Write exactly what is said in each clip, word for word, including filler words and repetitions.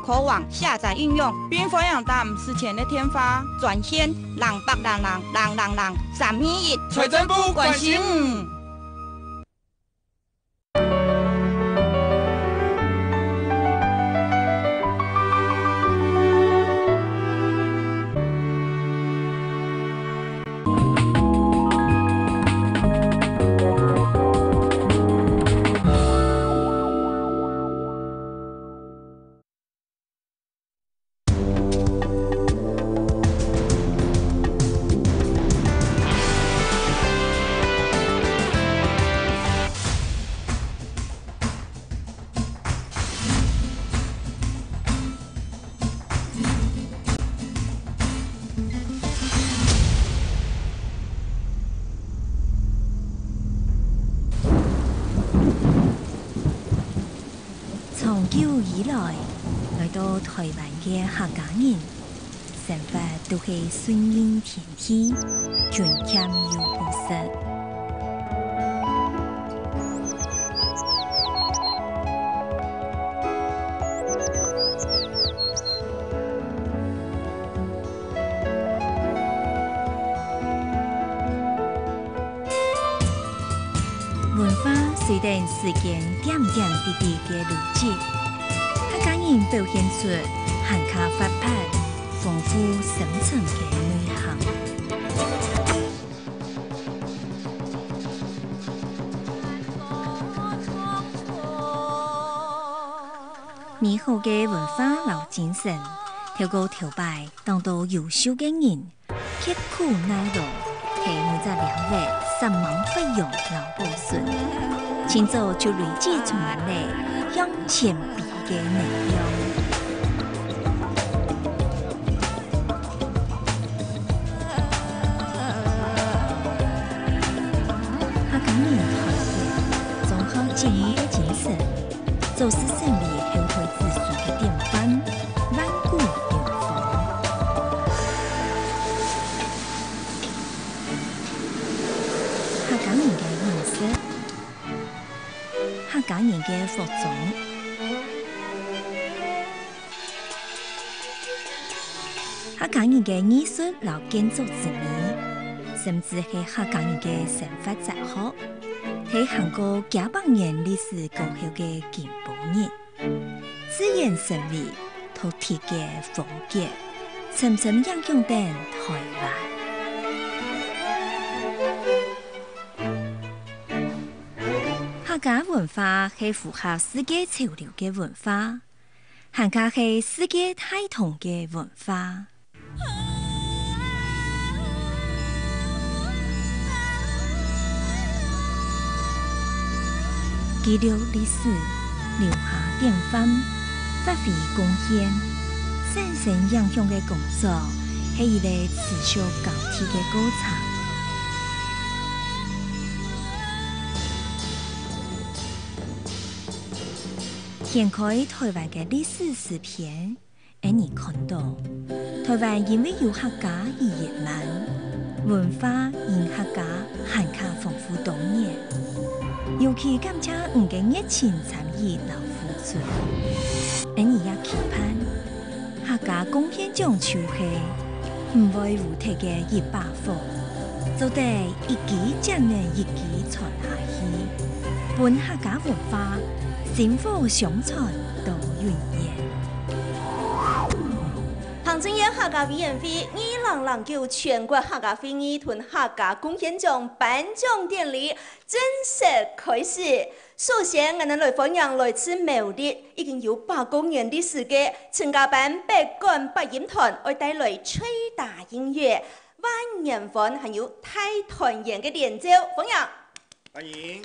課網下載應用，並歡迎打五十錢个電話專線零八零零零零零三二一。財政部關心你。 長久以來，來到臺灣个客家人，生活都係順應天氣，勤儉又樸實。 文化隨等時間點點滴滴个累積，客家人表現出還較活潑、豐富深層个內涵。 美好个文化摎精神，透過頭擺當多優秀个人，刻苦耐勞，在每隻領域煞猛發揚摎保存，盡早就累積出來了向前比个能量。 客家人團結，忠孝節義个精神，做事順利後代子孫个典範，萬古流芳。客家人个飲食，客家人个服裝， 客家人个藝術摎建築之美，甚至係客家人个生活哲學，在行過幾百年歷史過後个今晡日，自然成為獨特个風格，深深影響等臺灣。客家文化係符合世界潮流个文化， 還較係世界大同个文化。記錄歷史，留下典範，發揮貢獻，產生影響个工作，係一個持續交替个過程。掀開臺灣个歷史詩篇， 𫣆俚看到，臺灣因為有客家語言文，文化因客家還較豐富多元，尤其感謝你个熱情參與摎付出。𫣆俚也期盼，客家貢獻獎就係毋會烏忒个一把火，做得一支接等一支傳下去，分客家文化薪火相傳到永遠。 行政院客家委員會二零零九全國客家會議同客家貢獻獎頒獎典禮正式開始。首先，𠊎等來歡迎來自苗栗，已經有百過年歷史个陳家班北管八音團，愛帶來吹打音樂，萬年歡，還有大團圓个連奏，歡迎。 歡迎。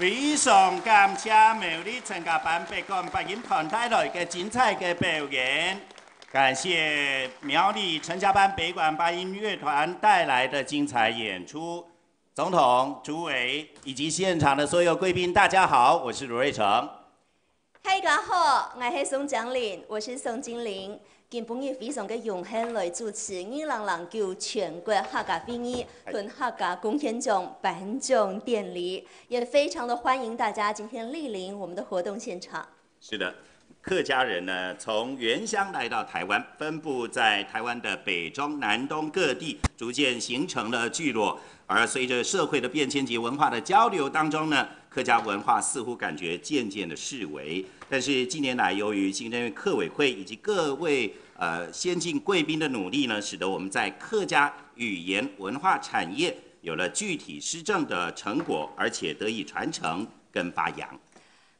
非常感謝苗栗陳家班北管八音團帶來个精彩个表演，感謝苗栗陳家班北管八音樂團帶來的精彩演出。总统、主委以及现场的所有贵宾，大家好，我是罗瑞成。大家好，我是宋江林，我是宋金玲。今晡日非常个荣幸来主持二零零九全国客家会议同客家贡献奖颁奖典礼，也非常的欢迎大家今天莅临我们的活动现场。是的，客家人呢，从原乡来到台湾，分布在台湾的北中南东各地，逐渐形成了聚落。而随着社会的变迁及文化的交流当中呢，客家文化似乎感觉渐渐的式微。但是近年来，由于行政院客委会以及各位呃先进贵宾的努力呢，使得我们在客家语言文化产业有了具体施政的成果，而且得以传承跟发扬。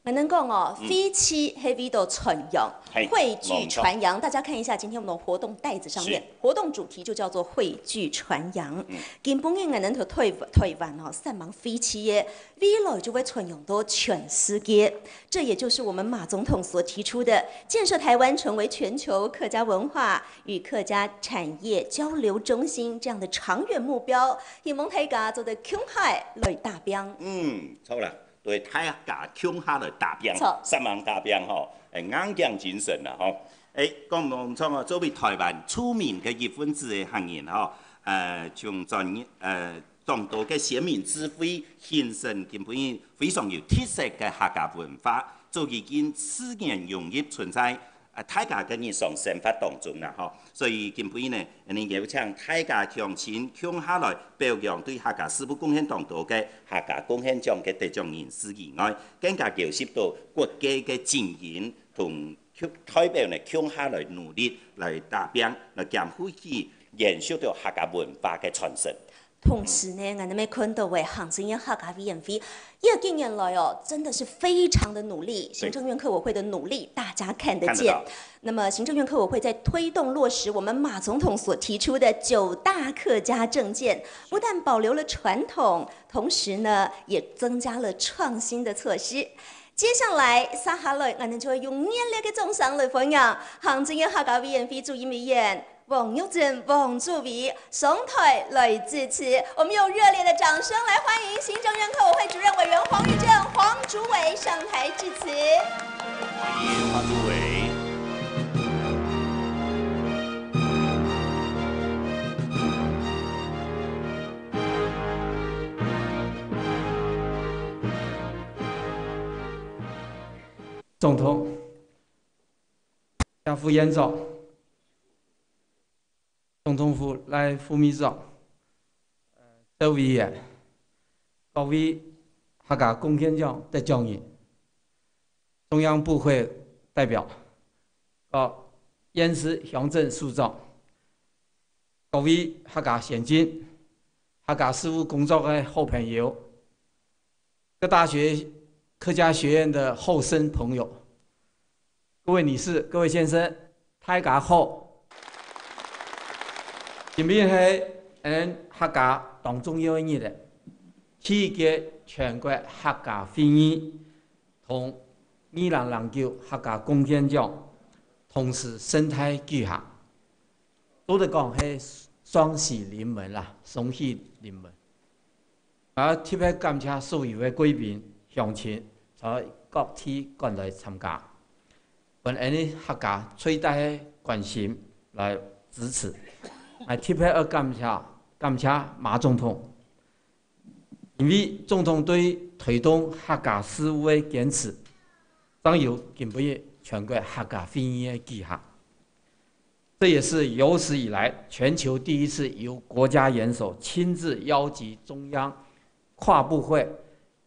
我能讲哦，飞机黑 V 都传扬，汇聚传扬。大家看一下今天我们的活动袋子上面，活动主题就叫做汇聚传扬。今晡日我能投退退完哦，三芒飞机耶，未来就会传扬到全世界。这也就是我们马总统所提出的，建设台湾成为全球客家文化与客家产业交流中心这样的长远目标，希望大家做得共下来打拼。嗯，错了。 对大家共下来打拼，三芒打拼吼，硬頸精神啦吼。哎，讲农村哦，作为台湾出名个一份子个行业吼，呃，从专业呃众多个先民智慧，形成今晡日非常有特色个客家文化，早已经自然融入存在 啊，大家个日常生活当中啦吼。所以今晡日呢，恁呢邀请大家乡亲共下来表扬对客家事务贡献当多个客家贡献奖个得奖人士以外，更加邀集到各界个精英同代表呢共下来努力来打拼，来兼顾去延续到客家文化个传承。 同时呢，俺们也看到哎，行政院客家委员会，这近年来哦，真的是非常的努力，行政院客委会的努力，大家看得见。看得到。那么，行政院客委会在推动落实我们马总统所提出的九大客家政见，不但保留了传统，同时呢，也增加了创新的措施。接下来，接下来，俺们就会用热烈的掌声来欢迎行政院客家委员会主任委员 王玉珍王主委上台来致辞。我们用热烈的掌声来欢迎行政院客委会主任委员黄玉珍黄主委上台致辞。欢迎黄主委。总统，谢副院长。 总统府赖副秘书长、周委员、各位客家贡献奖得奖人、中央部会代表、各县市乡镇首长、各位客家先进、客家事务工作个好朋友、各大学、客家学院的后生朋友、 各位女士、各位先生，大家好！今日係𫣆客家當重要个日仔，第一屆全國客家會議同二零零九客家貢獻獎同時盛大舉行。做得講係雙喜臨門啦，雙喜臨門。 啊，特別感謝所有个貴賓、鄉親，在各地趕來參加，分𫣆客家最大个關心來支持。啊，特別愛感謝感謝馬總統，因為總統對推動客家事務个堅持，正有今晡日全國客家會議个舉行。 這也是有史以來全球第一次由國家元首親自邀集中央跨部會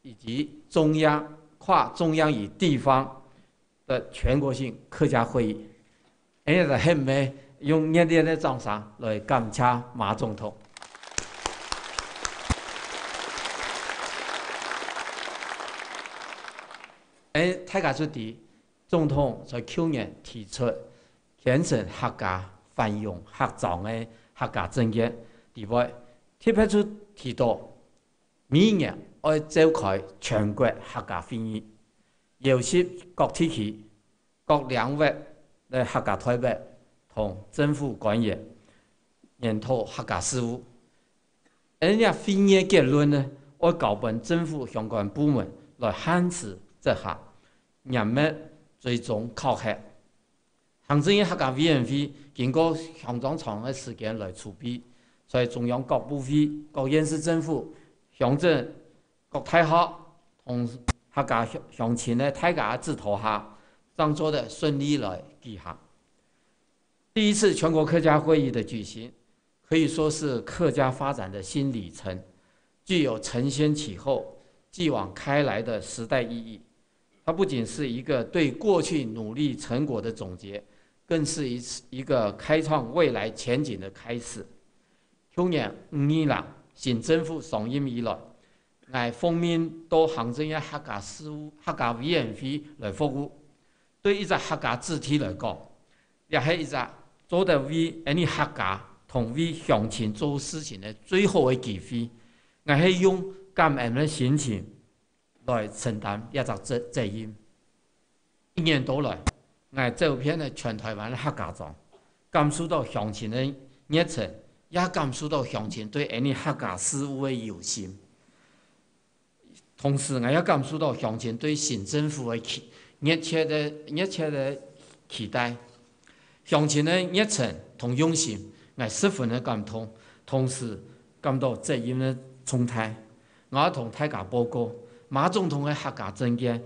以及中央跨中央與地方的全國性客家會議。哎呀，很美，用熱烈的掌聲來感謝馬總統。哎，大家注意，總統在舊年提出 傳承客家、繁榮客庄个客家政見裡背，特別就提到每年愛召開全國客家會議，邀集各地區、各領域个客家代表同政府官員研討客家事務。恁樣會議个結論呢，愛交分政府相關部門來限時執行，嚴密追蹤考核。行政院客家委員會經過相當長个時間來籌備，在中央各部會、各縣市政府、鄉鎮、各大學同客家鄉親个大家指導下，正做得順利來舉行。第一次全國客家會議的舉行，可以说是客家发展的新里程，具有承先启后、继往开来的时代意义。它不仅是一个对过去努力成果的总结，更是一次，一个开创未来前景的开始。去年五二零新政府上任以来，𠊎奉命到行政院客家事务、客家委员会来服务。对一只客家子弟来讲，這係一隻做得為𠊎等客家同為鄉親做事情个最好个機會。𠊎係用感恩个心情來承擔這隻責、責任。一年多來，𠊎走遍了全臺灣个客家庄，感受到鄉親个熱情，也感受到鄉親對𠊎等客家事務个有心。 同時，𠊎也感受到鄉親對新政府个期、熱切个、熱切个期待。鄉親个熱情同用心，𠊎十分个感動，同時感到責任个重大。𠊎愛同大家報告，馬總統个客家政見，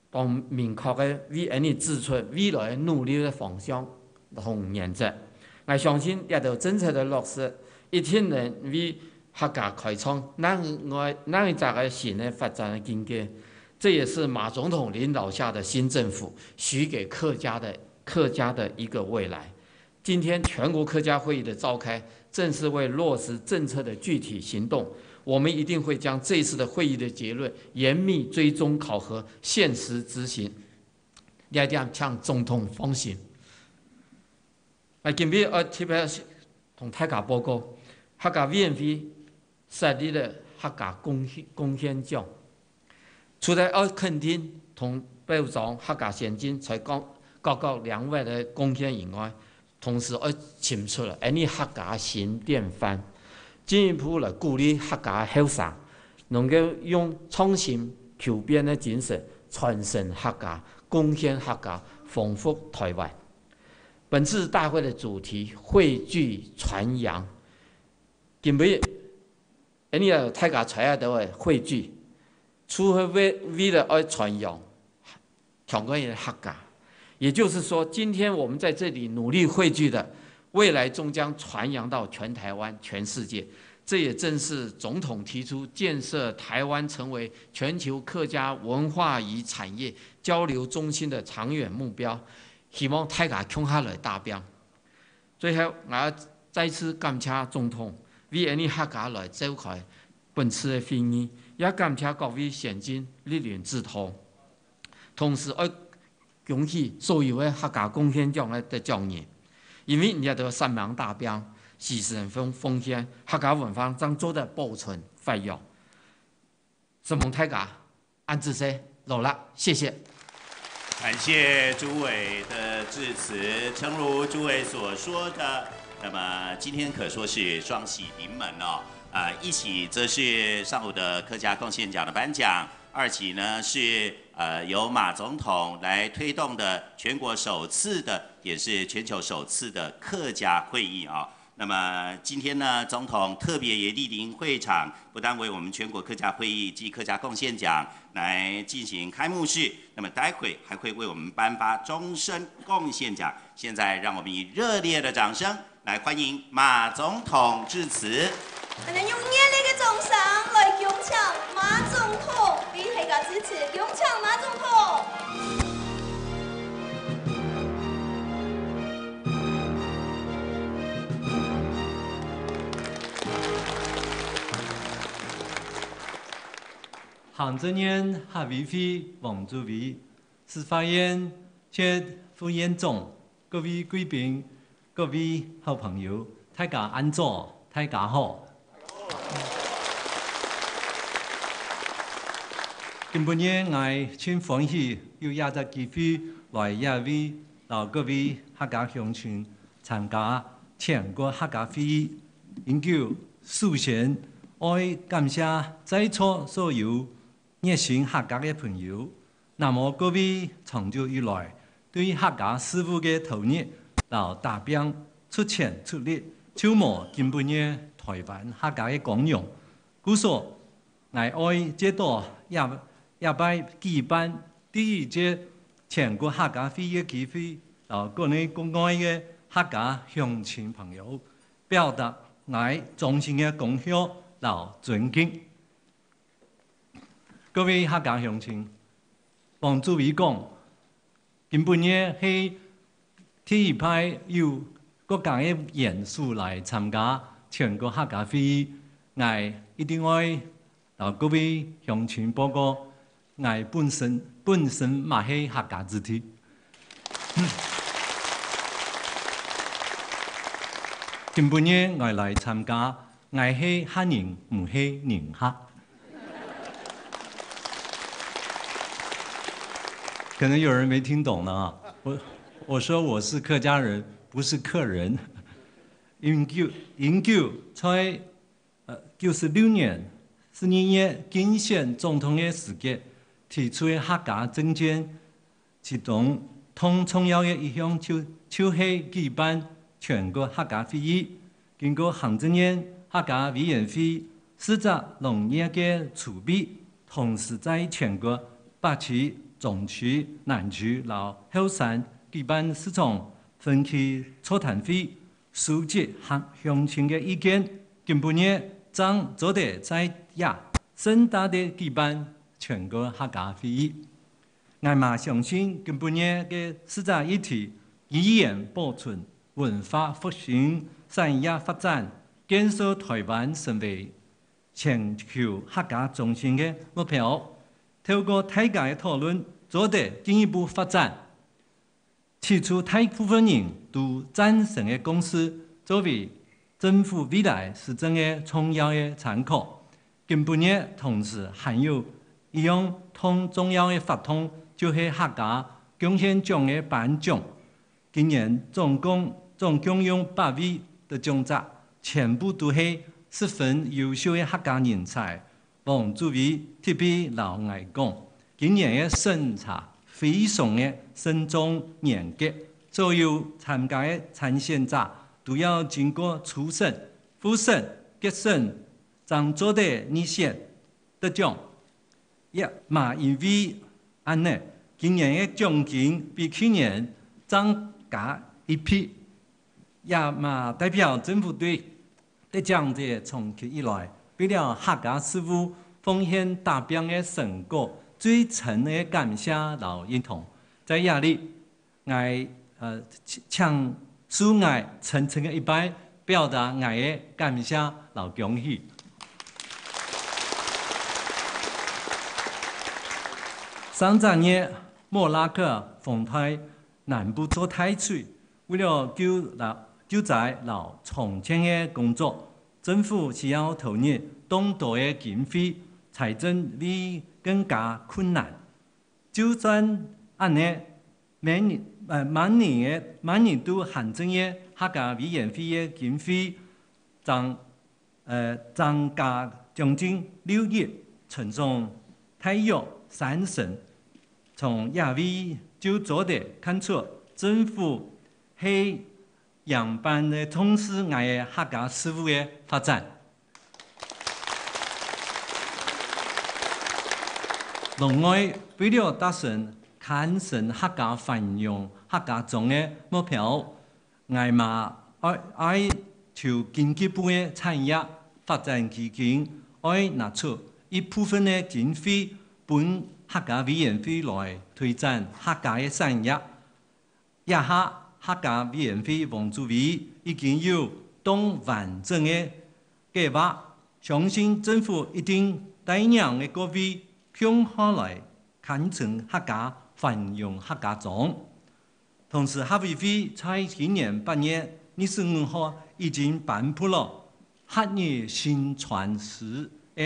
當明確个為𠊎等指出未來个努力个方向同原則。𠊎相信這兜政策个落實，一定能為 客家開創另外、另一隻个新个發展个境界。這也是馬總統領導下的新政府許給客家的、客家的一個未來。今天全國客家會議的召開，正是為落實政策的具體行動。我們一定會將這一次的會議的結論嚴密追蹤考核，限時執行。這一點請總統放心。 𠊎今晡日愛特別同大家報告，客家委員會設立了客家貢獻、貢獻獎。除了愛肯定同表彰客家先進在各、各個領域个貢獻以外，同時愛尋出𠊎等客家新典範，進一步來鼓勵客家後生能夠用創新求變个精神傳承客家、貢獻客家、豐富臺灣。 本次大會的主題匯聚傳揚。今晡日，𠊎等大家在這兜个匯聚，除了為、為了愛傳揚香港人的客家，也就是說，今天我們在這裡努力匯聚的，未來終將傳揚到全臺灣、全世界。這也正是總統提出建設臺灣成為全球客家文化與產業交流中心的長遠目標。 希望大家共下來打拚。最後，𠊎要再次感謝總統為𠊎等客家來召開本次个會議，也感謝各位先進莅臨指導。同時，愛恭喜所有个客家貢獻獎个得獎人，因為你兜煞猛打拚、犧牲奉、奉獻，客家文化正做得保存發揚。 承蒙大家，恁仔細，勞力，謝謝。感謝主委的致詞。誠如主委所說的，那麼今天可說是雙喜臨門哦。啊，一喜則是上午的客家貢獻獎的頒獎，二喜呢是，呃，由馬總統來推動的全國首次的，也是全球首次的客家會議啊。 那麼今天呢，總統特別也莅臨會場，不但為我們全國客家會議暨客家貢獻獎來進行開幕式，那麼待會還會為我們頒發終身貢獻獎。現在讓我們以熱烈的掌聲來歡迎馬總統致辭。𠊎等用熱烈个掌聲來恭請馬總統為大家致辭，恭請馬總統。 行政院客委會黃主委、司法院薛副院長、各位貴賓、各位好朋友，大家恁早，大家好。今晡日𠊎盡歡喜有這隻機會來這位摎各位客家鄉親參加全國客家會議。因此，首先愛感謝在座所有熱心客家个朋友，那麼各位長久以來對客家事務个投入摎打拚，出錢出力，就無今晡日臺灣客家个光榮。故所，𠊎愛藉著這，這擺舉辦第一屆全國客家會个機會，摎國內國外个客家鄉親朋友，表達𠊎衷心个恭賀摎尊敬。各位客家鄉親，黃主委講，今晡日係第一擺有國家个元首來參加全國客家會議，𠊎一定愛摎各位鄉親報告，𠊎本身，本身嘛係客家子弟。今晡日𠊎來參加，𠊎係客人，毋係人客。可能有人沒聽懂呢啊，我，我說我是客家人，不是客人。因為，因為在，呃，九十六年十二月競選總統个時節提出个客家政見， 其中當重要个一項就，就係舉辦全國客家會議。經過行政院客家委員會四隻農業个籌備，同時在全國北區、中區、南區摎後山舉辦四場分區座談會，收集客鄉親个意見。今晡日正做得在這盛大个舉辦全國客家會議。 𠊎嘛相信今晡日个四隻議題，語言保存、文化復興、產業發展、建設臺灣成為全球客家中心个目標，透過大家个討論，做得進一步發展。 提出大部分人都贊成个共識，作為政府未來施政个重要个參考。今晡日同時還有一項當重要个活動，就係客家貢獻獎个頒獎。今年總共，總共有八位得獎者，全部都係十分優秀个客家人才。 黃主委特別摎𠊎講，今年个審查非常个慎重嚴格，所有參加个參選者都要經過初審、複審、決審，正做得入選得獎。也嘛因為恁呢，今年个獎金比去年增加一倍，也嘛代表政府對 得獎者長期以來為了客家事務奉獻打拚个成果，最深个感謝摎認同。在這裡，𠊎，呃，請，請受𠊎誠誠个一拜，表達𠊎个感謝摎恭喜。上隻月，莫拉克風颱 南部做大水，為了救摎，救災摎重建个工作，政府需要投入當多个經費，財政會更加困難。就算恁呢，明年，呃，明年个，明年度行政院客家委員會个經費正 呃，增加將近六億，乘上大約三成，從這位就做得看出政府係仰般个重視𠊎个客家事務个發展。另外，為了達成傳承客家繁榮客家庄个目標， 𠊎嘛愛，愛求經濟部个產業發展基金，愛拿出一部分个經費分客家委員會來推展客家个產業。這下客家委員會黃主委已經有當完整个計畫，相信政府一定帶領个各位共下來傳承客家、繁榮客家庄。 同時，客委會在今年八月二十五號已經頒布了客語薪傳師个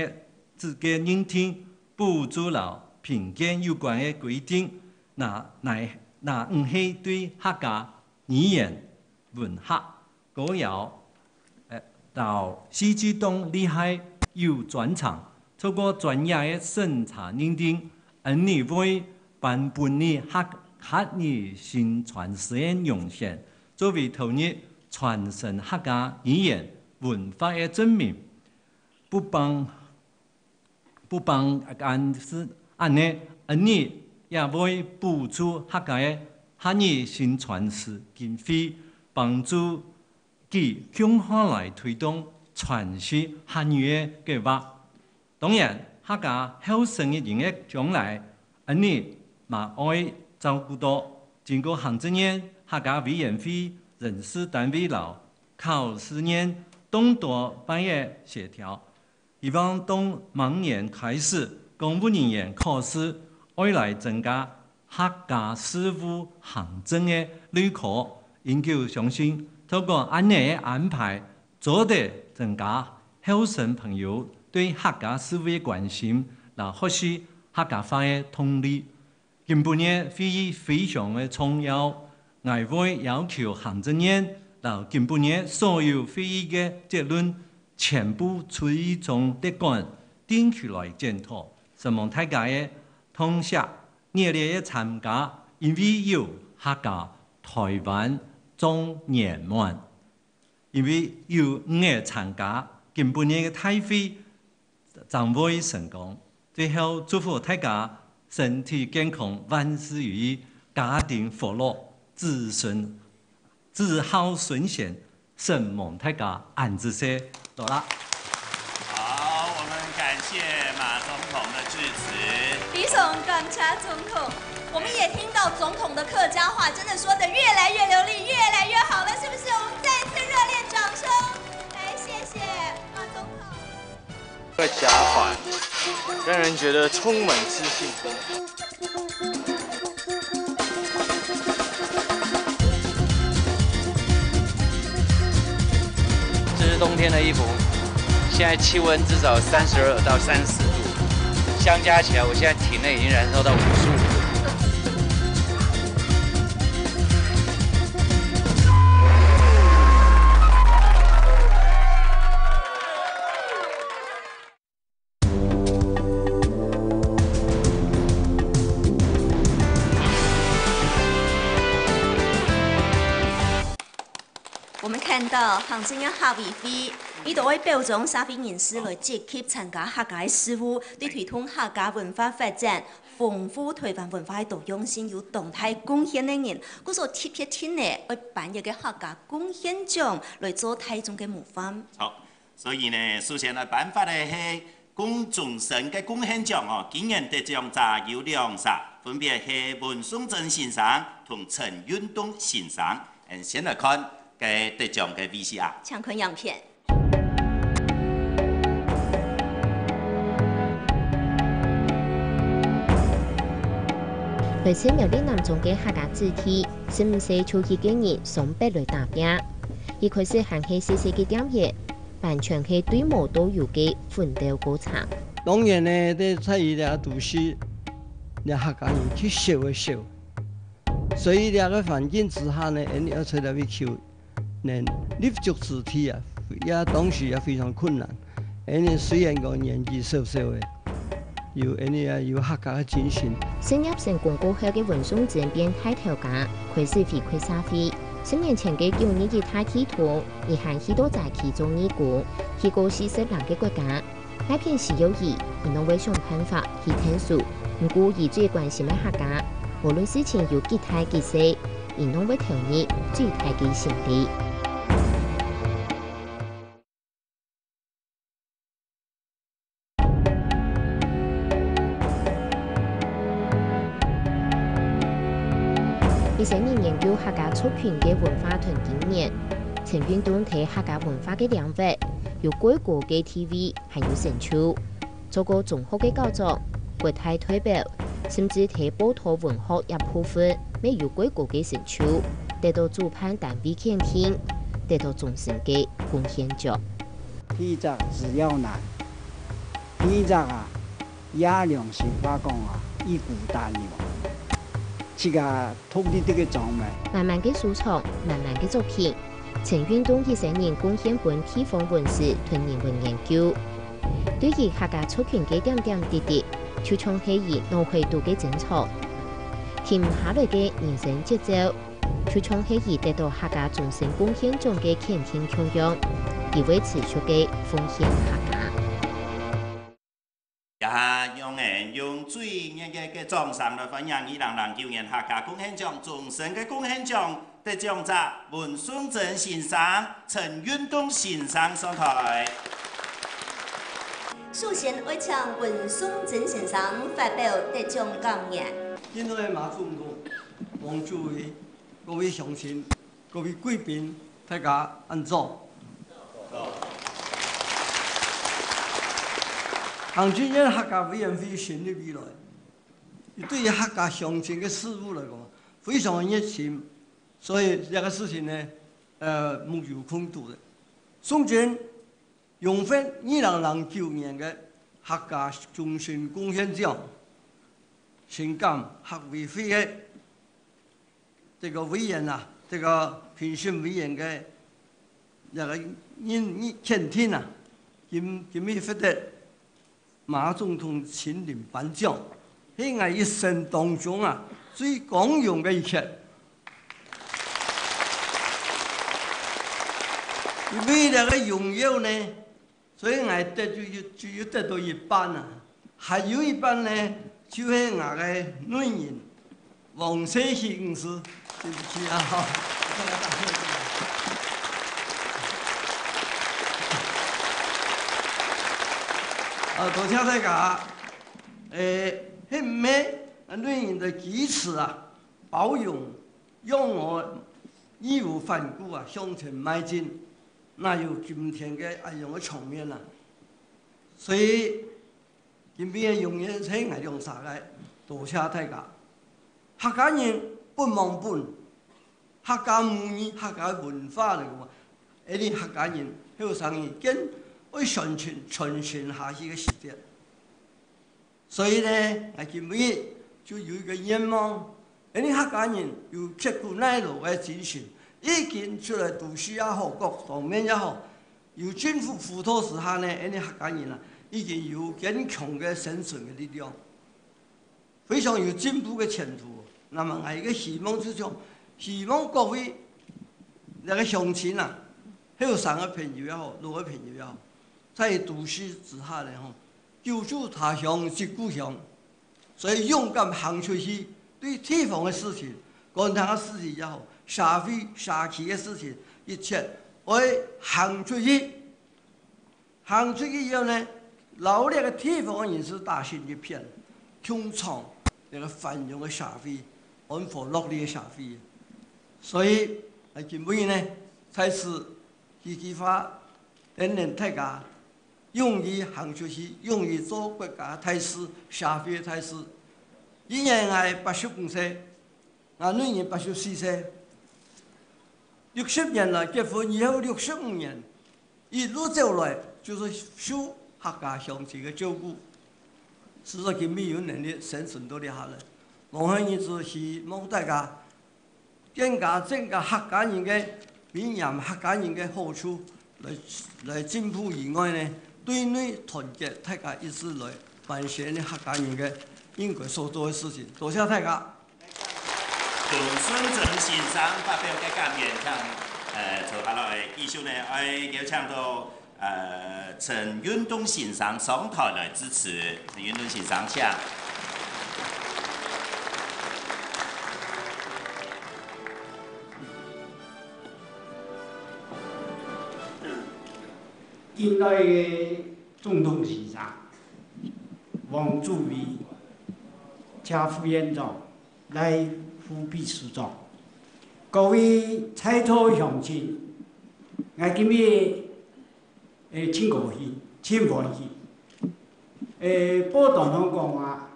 資格認定補助摎評鑑有關个規定，若，若，若毋係對客家語言、文學、歌謠，呃，到戲劇當厲害、有專長，透過專業个審查認定，恩俚會頒分你客，客語薪傳師个榮銜，作為頭日傳承客家語言文化个證明。不幫 不單淨係恁呢，恩俚也會補助客家个客語薪傳師經費，幫助佢共下來推動傳承客語个計畫。當然，客家後生人个將來，恩俚嘛愛照顧到。經過行政院客家委員會、人事單位摎考試院當多擺个協調， 希望當明年開始，公務人員考試愛來增加客家事務行政个類科。𠊎相信，透過恁呢个安排，做得增加後生朋友對客家事務个關心，摎學習客家話个動力。 今晡日會議非常个重要，𠊎會要求行政院摎今晡日所有會議个結論全部存一張列管，定期來檢討。承蒙大家个痛惜、熱烈个參加，因為有客家，臺灣正圓滿。 因為有你个參加，今晡日个大會正會成功。最後，祝福大家身體健康，萬事如意，家庭和樂，子孫，子孝孫賢，承蒙大家，恁仔細，勞力。好，我們感謝馬總統的致辭。非常感謝總統。 我們也聽到總統的客家話，真的說得越來越流利，越來越好了，是不是？我們再次熱烈掌聲，來，謝謝馬總統。客家話讓人覺得充滿自信。這是冬天的衣服，現在氣溫至少三十二到三十四度，相加起來，我現在體內已經燃燒到五十五度。 我們看到行政院客委會，佢兜會表彰社會人士來積極參加客家个事務，對推動客家文化發展、豐富臺灣文化个多樣性有當大貢獻个人。故所特別定呢，愛頒一個客家貢獻獎來做大眾个模範。好，所以呢，首先來頒發个係 公眾生个貢獻獎哦，今年得獎者有兩儕，分別係文松珍先生同陳運棟先生。嗯，先來看該得獎个V C R。請看影片。來自苗栗南庄个客家子弟，十五歲就一個人上北來打拚。一開始還係細細个店業， 完全係對無到有个奮鬥過程。當然呢，在，在於這都市，這客家人去少个少，所以這個環境之下呢，𠊎等愛在這位求能立足之地啊，也當時也非常困難。𠊎等雖然講年紀小小个， 有恁呢啊，有客家个精神。事業成功過後个文松珍變大頭家，開始回饋社會。十年前个九二一大地動，佢還去到災區做義工，去過四十零个國家。哪片需要佢，佢攏會想辦法去𢯭手。毋過佢最關心个客家，無論事情有幾大幾細，佢攏會投入最大个心力。 佢深入研究客家族群个文化同經驗，陳運棟在客家文化个領域有蓋高个地位，還有成就。做過中學个校長、國大代表，甚至在報導文學這部分，乜有蓋高个成就，得到主辦單位肯定，得到終身个貢獻獎。 第一隻字要難，第一隻啊，也良心話講啊，已孤單了。自家獨立个庄嘛。滿滿个收藏，滿滿个作品，陳運棟一生人貢獻分地方文史同人文研究。對於客家族群个點點滴滴，就像係佢腦海肚个珍藏。停毋下來个人生節奏，就像係佢得到客家終身貢獻獎个肯定共樣，佢會持續个奉獻客家。 這下，讓𠊎用最熱烈个掌聲來歡迎二零零九年客家貢獻獎終身个貢獻獎得獎者文頌珍先生、陳運棟先生上台。首先，愛請文頌珍先生發表得獎感言。敬愛个馬總統、黃主委、各位鄉親、各位貴賓，大家恁早。行政院客家委員會成立以來，佢對於客家鄉親个事務來講，非常个熱心，所以這個事情呢，呃，無有空肚个。宋娟榮獲二零零九年个客家終身貢獻獎，深感客委會个 這個委員啊，這個評審委員个這個認，認，肯定啊，今，今日獲得馬總統親臨頒獎，係𠊎一生當中啊，最光榮个一刻。因為這個榮耀呢， 所以𠊎得就，就，就得到一半啊，還有一半呢，就係𠊎个內人，黃世熹女士，對不起啊，哈。啊，多謝大家。誒，係毋係，啊，內人个支持啊，包容， 讓𠊎義無反顧啊，向前邁進，哪有今天个恁樣个場面啊？所以，今晡日个榮耀係𠊎兩儕个，多謝大家。客家人不忘本，客家母語、客家文化來講，𠊎俚客家人後生人更愛傳承、傳承下去个時節。 所以呢，𠊎今晡日就有一個願望，𠊎俚客家人有刻苦耐勞个精神，已經出來都市也好，各方面也好，有政府輔導之下呢，𠊎俚客家人啊，已經有堅強个生存个力量，非常有進步个前途。那麼，𠊎一個希望就講，希望各位這個鄉親啊，後生个朋友也好，老个朋友也好，在都市之下呢，吼， 久住他鄉即故鄉，所以勇敢行出去，對地方个事情、官場个事情也好，社會、社區个事情，一切愛行出去。行出去以後呢，摎這個地方个人士打成一片，共創這個繁榮个社會、安和樂利个社會。所以，啊，今晡日呢，在此幾句話， 等等大家勇於行出去，勇於做國家大事、社會大事。今年𠊎八十五歲，𠊎女人八十四歲。六十年來結婚以後六十五年，一路走來就是受客家鄉親个照顧，使得今晡日有能力生存到這下來。往後日子希望大家 更加增加客家人个，弘揚客家人个好處來，來進步以外呢，對內團結大家一致來完成客家人个應該所做个事情。多謝大家。文頌珍先生發表个感言，請，呃，坐下來，繼續呢，愛邀請到 呃，陳運棟先生上台來致詞。陳運棟先生，請。敬愛个總統先生、黃主委、謝副院長、賴副秘書長、各位在座鄉親，𠊎今日 誒，真高興，真歡喜。誒，報章上講啊，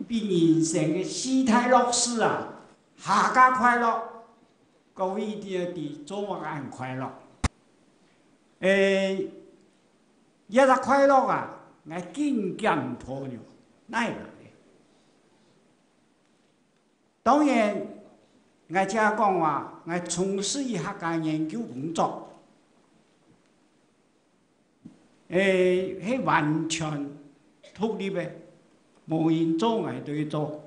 比人生个四大樂事啊，闔家快樂，各位一定愛知做麼个恁快樂。誒，這隻快樂啊，𠊎緊減毋著了，哪會？當然，𠊎自家講話，𠊎從事於客家研究工作，誒，係完全獨立个，無人做𠊎都做。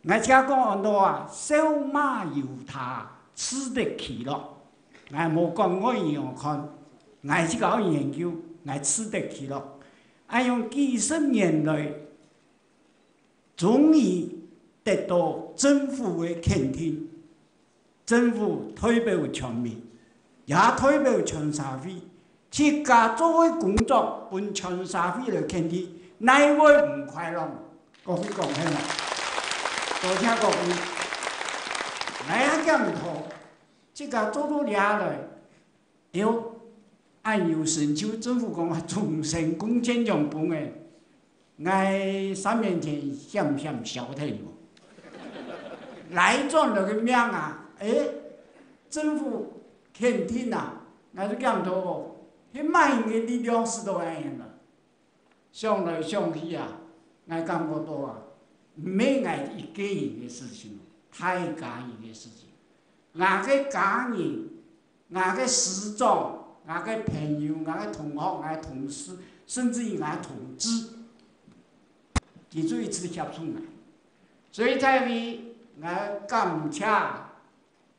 𠊎自家講安到啊，笑罵由他，自得其樂。𠊎無管外人仰看，𠊎自家愛研究，𠊎自得其樂。恁樣幾十年來， 終於得到政府个肯定，政府代表全民，也代表全社會，自家做个工作分全社會來肯定，哪會毋快樂？各位講係無？多謝各位。𠊎也檢討，自家做到這來， 喲，恁有成就，政府講啊，終身貢獻獎分誒。𠊎三年前險險消退無？來轉來个命啊，誒，政府肯定啊，𠊎就感到哦，係麼人个力量使到恁樣啊？ 想來想去啊，𠊎感覺到啊，毋係𠊎一個人个事情，大家人个事情。𠊎个家人、𠊎个師長、𠊎个朋友、𠊎个同學、𠊎个同事，甚至於𠊎个同志，佢就一直協助𠊎。所以在位，𠊎感謝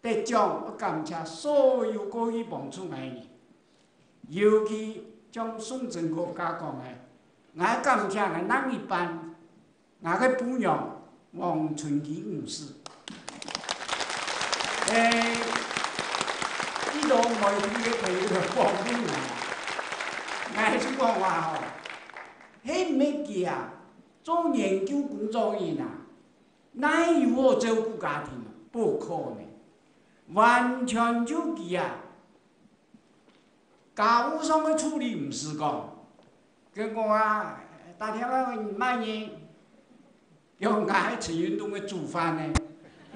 得獎，𠊎感謝所有過去幫助𠊎个人，尤其像宋振國家講个，𠊎感謝𠊎另一半，𠊎个餔娘黃春琪女士。誒，這兜媒體个朋友就幫助𠊎，𠊎就講話吼，係毋係佢啊，做研究工作个人啊， 哪有好照顧家庭啊？不可能，完全就佢啊，家務上个處理毋使講。結果啊，打電話問麼人，叫𠊎陳運動个煮飯呢，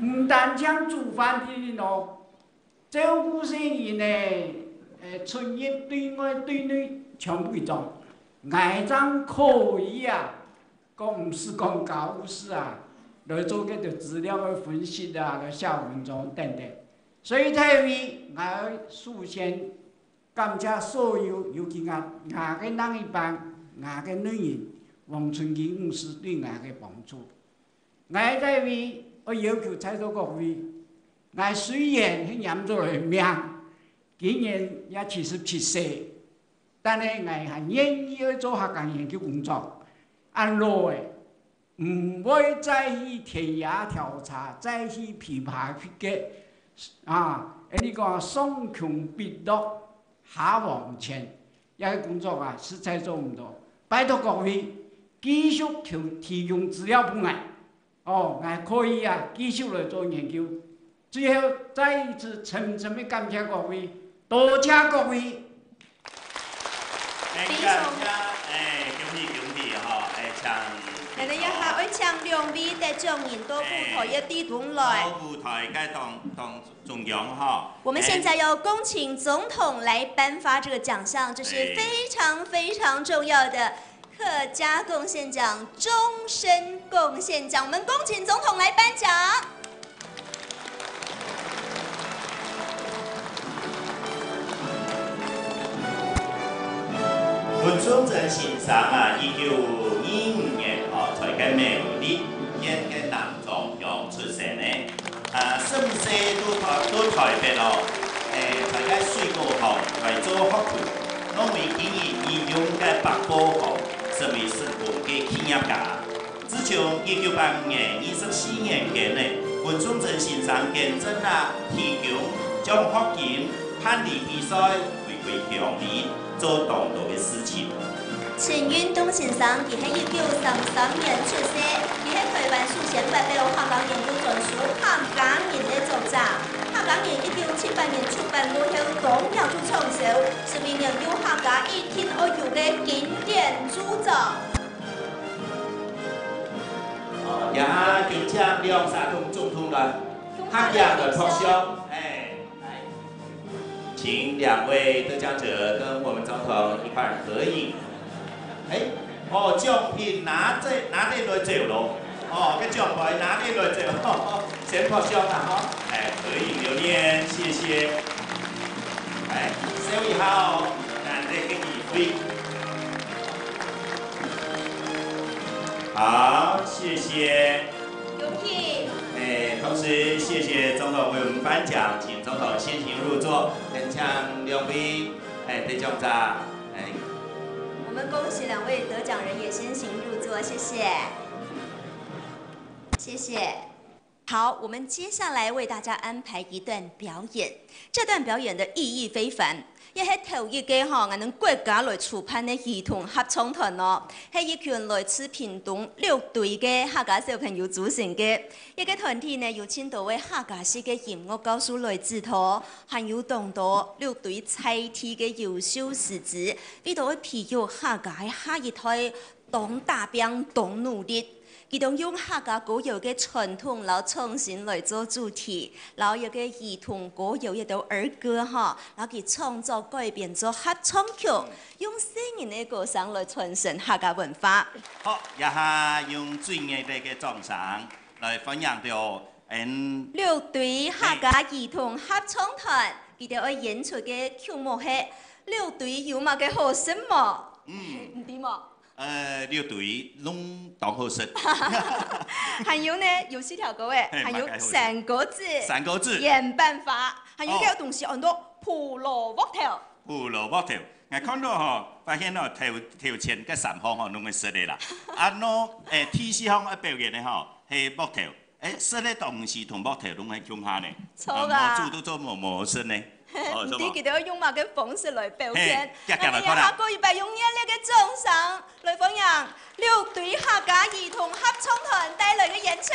毋單淨煮飯定定哦，照顧細人呢，誒，出入對外對內全部佢做，𠊎正可以啊， 講毋使講家務事啊，來做該个資料个分析啊，來寫文章等等。所以在位，𠊎愛首先感謝所有，尤其𠊎，𠊎个另一半，𠊎个女人，黃春琪女士對𠊎个幫助。𠊎在位，愛要求在座各位，𠊎雖然係染著了病，今年也七十七歲， 但係𠊎還願意愛做客家研究工作。恁老誒，毋會再去田野調查，再去枇杷个，啊，恁呢講上窮碧落下黃泉，這个工作啊，實在做毋到。拜託各位，繼續提，提供資料分𠊎。 哦，𠊎可以啊，繼續來做研究。最後，再一次深深个感謝各位，多謝各位。哎，非常感謝，哎，恭喜恭喜吼，哎，請。𠊎等這下愛請兩位得獎人到舞台个地方來。哎，到舞台个當，當中央吼。我們現在要恭請總統來頒發這個獎項，這是非常非常重要的 客家貢獻獎終身貢獻獎，我們恭請總統來頒獎。文春珍先生啊，一九二五年吼，在該苗栗縣个南庄鄉出生个。 啊，十五歲到台，到台北哦，誒，在該水果行來做學徒，攏為今日已用个百寶行成為成功个企業家。自從一九八五年二十四年間呢，文春珍先生捐贈啊，提供獎學金、辦理比賽、 回饋鄉里，做當多个事情。陳運棟先生，佢係一九三三年出世，佢係台灣首先發表客家研究專書《客家人》个作者。《客家人》一九七八年出版過後，當年就暢銷，成為研究客家一定愛有个經典著作。哦，這下就請兩儕總統來，客家來拍手，哎。 請兩位得獎者跟我們總統一塊兒合影。哎，哦，獎品拿著，拿著來走囉。哦，个獎牌拿起來就好，先拍相啦吼。哎，合影留念，謝謝。哎，笑一下哦，難得个機會。好，謝謝。恭喜！哎，同時謝謝總統為我們頒獎，請總統先行入座，懇請兩位，哎，得獎者，哎。我們恭喜兩位得獎人也先行入座，謝謝。 謝謝。好，我們接下來為大家安排一段表演。這段表演的意義非凡，也係頭一個吼，𠊎等國家來主辦个兒童合唱團哦，係一群來自屏東六堆个客家小朋友組成个。這個團體呢，有盡多位客家式个音樂教師來指導，還有當多六堆在地个優秀師資，為到培育客家个下一代 當打拚、當努力。佢等用客家歌謠个傳統摎創新來做主題，摎這個兒童歌謠這兜兒歌吼，摎佢創作改編做合唱曲，用細人个歌聲來傳承客家文化。好，這下用最熱烈个掌聲來歡迎到，嗯，六堆客家兒童合唱團，佢等愛演出个曲目係六堆有麼个好食無？嗯。毋知無？ 呃，六堆攏當好食。還有呢，有四條歌誒，嘿，還有麼个好食？三果子、三果子。演辦法，還有一個東西安到胡蘿蔔頭。胡蘿蔔頭，𠊎看到吼，發現吼，頭，頭前个三項吼，攏會食个啦。啊，喏，誒，第四項愛表演个吼，係木頭。 誒，食个東西同木頭攏係共下呢。著啊。啊，無煮都做無，無好食呢。哦，毋知佢等愛用麼个方式來表現。嘿，遽遽來看啊。𠊎等也下過一擺用熱烈个掌聲來歡迎六堆客家兒童合唱團帶來个演出。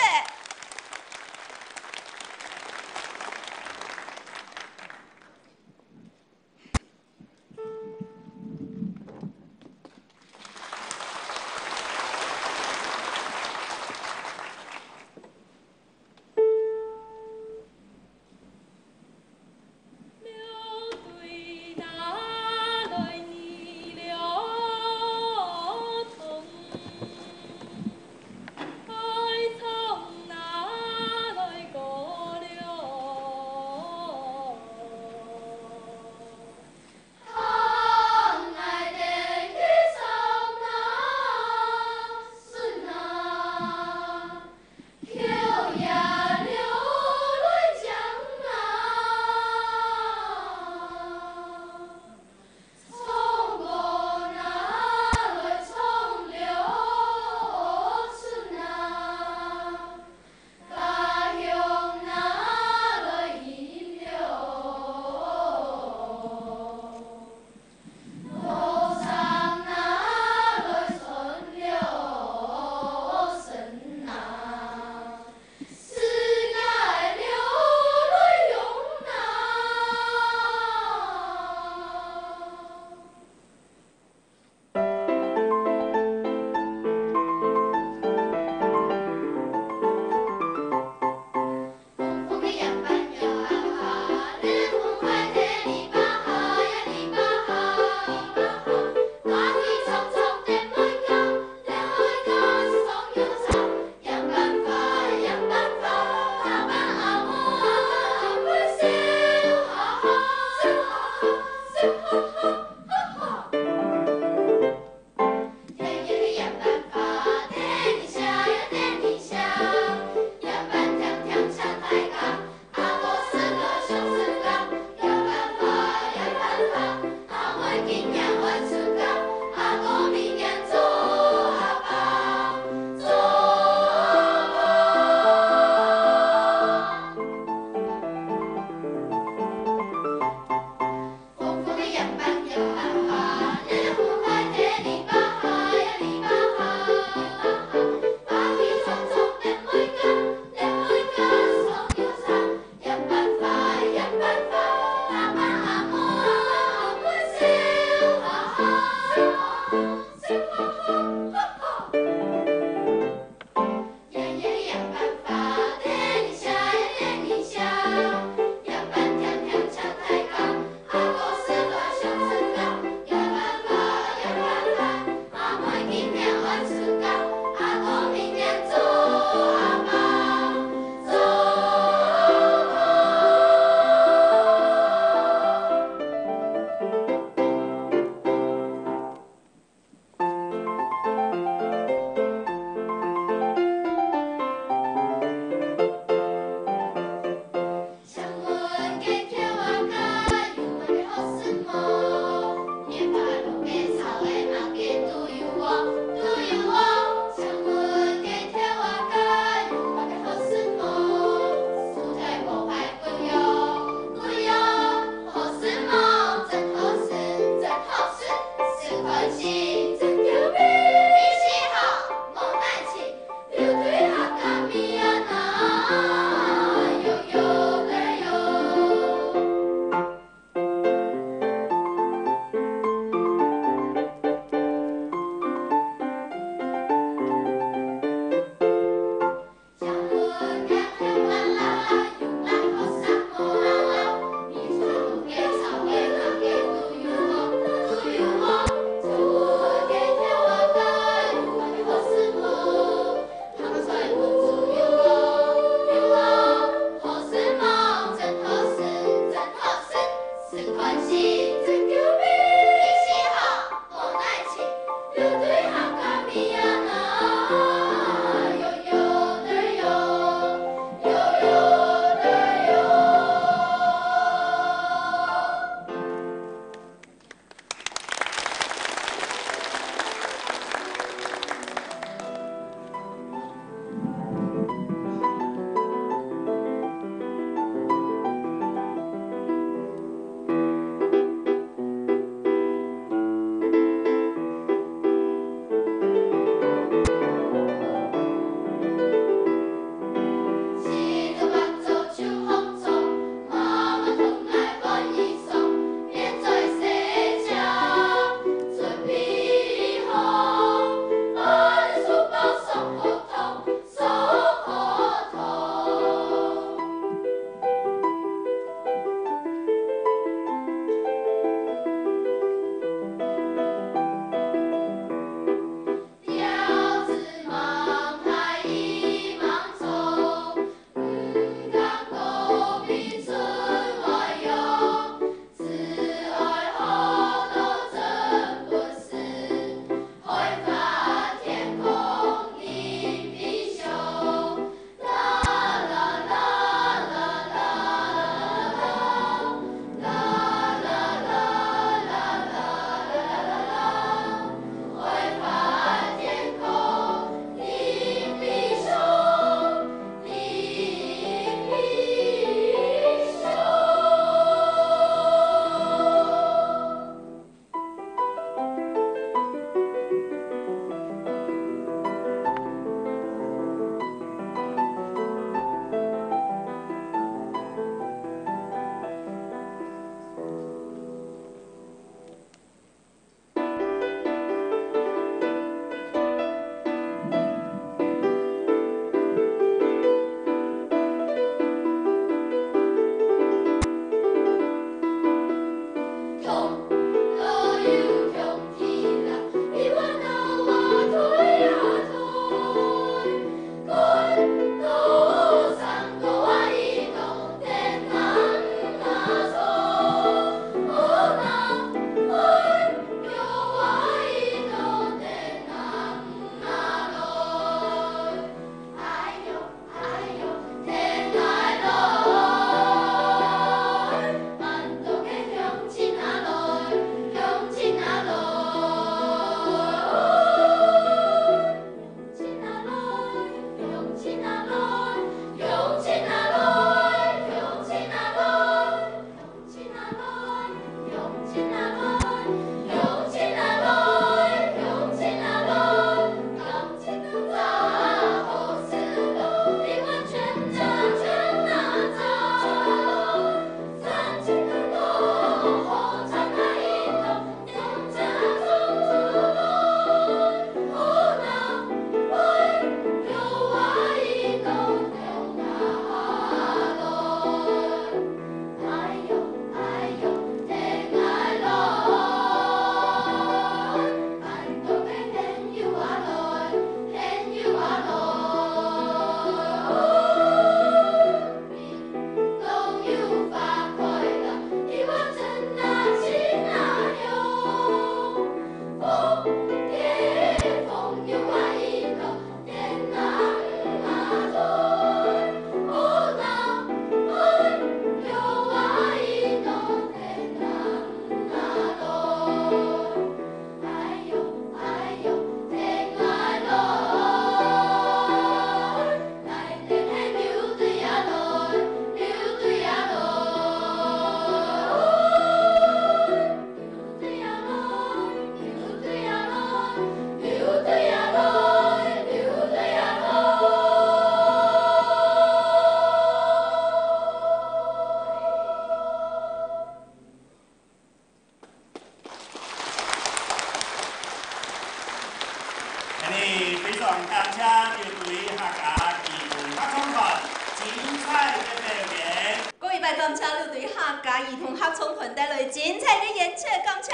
精彩的演出，感謝。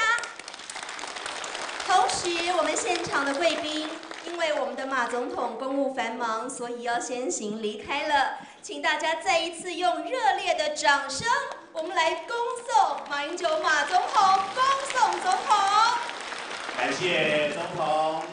同時，我们现场的贵宾，因为我们的马总统公务繁忙，所以要先行离开了。请大家再一次用热烈的掌声，我们来恭送马英九马总统，恭送总统。感谢总统。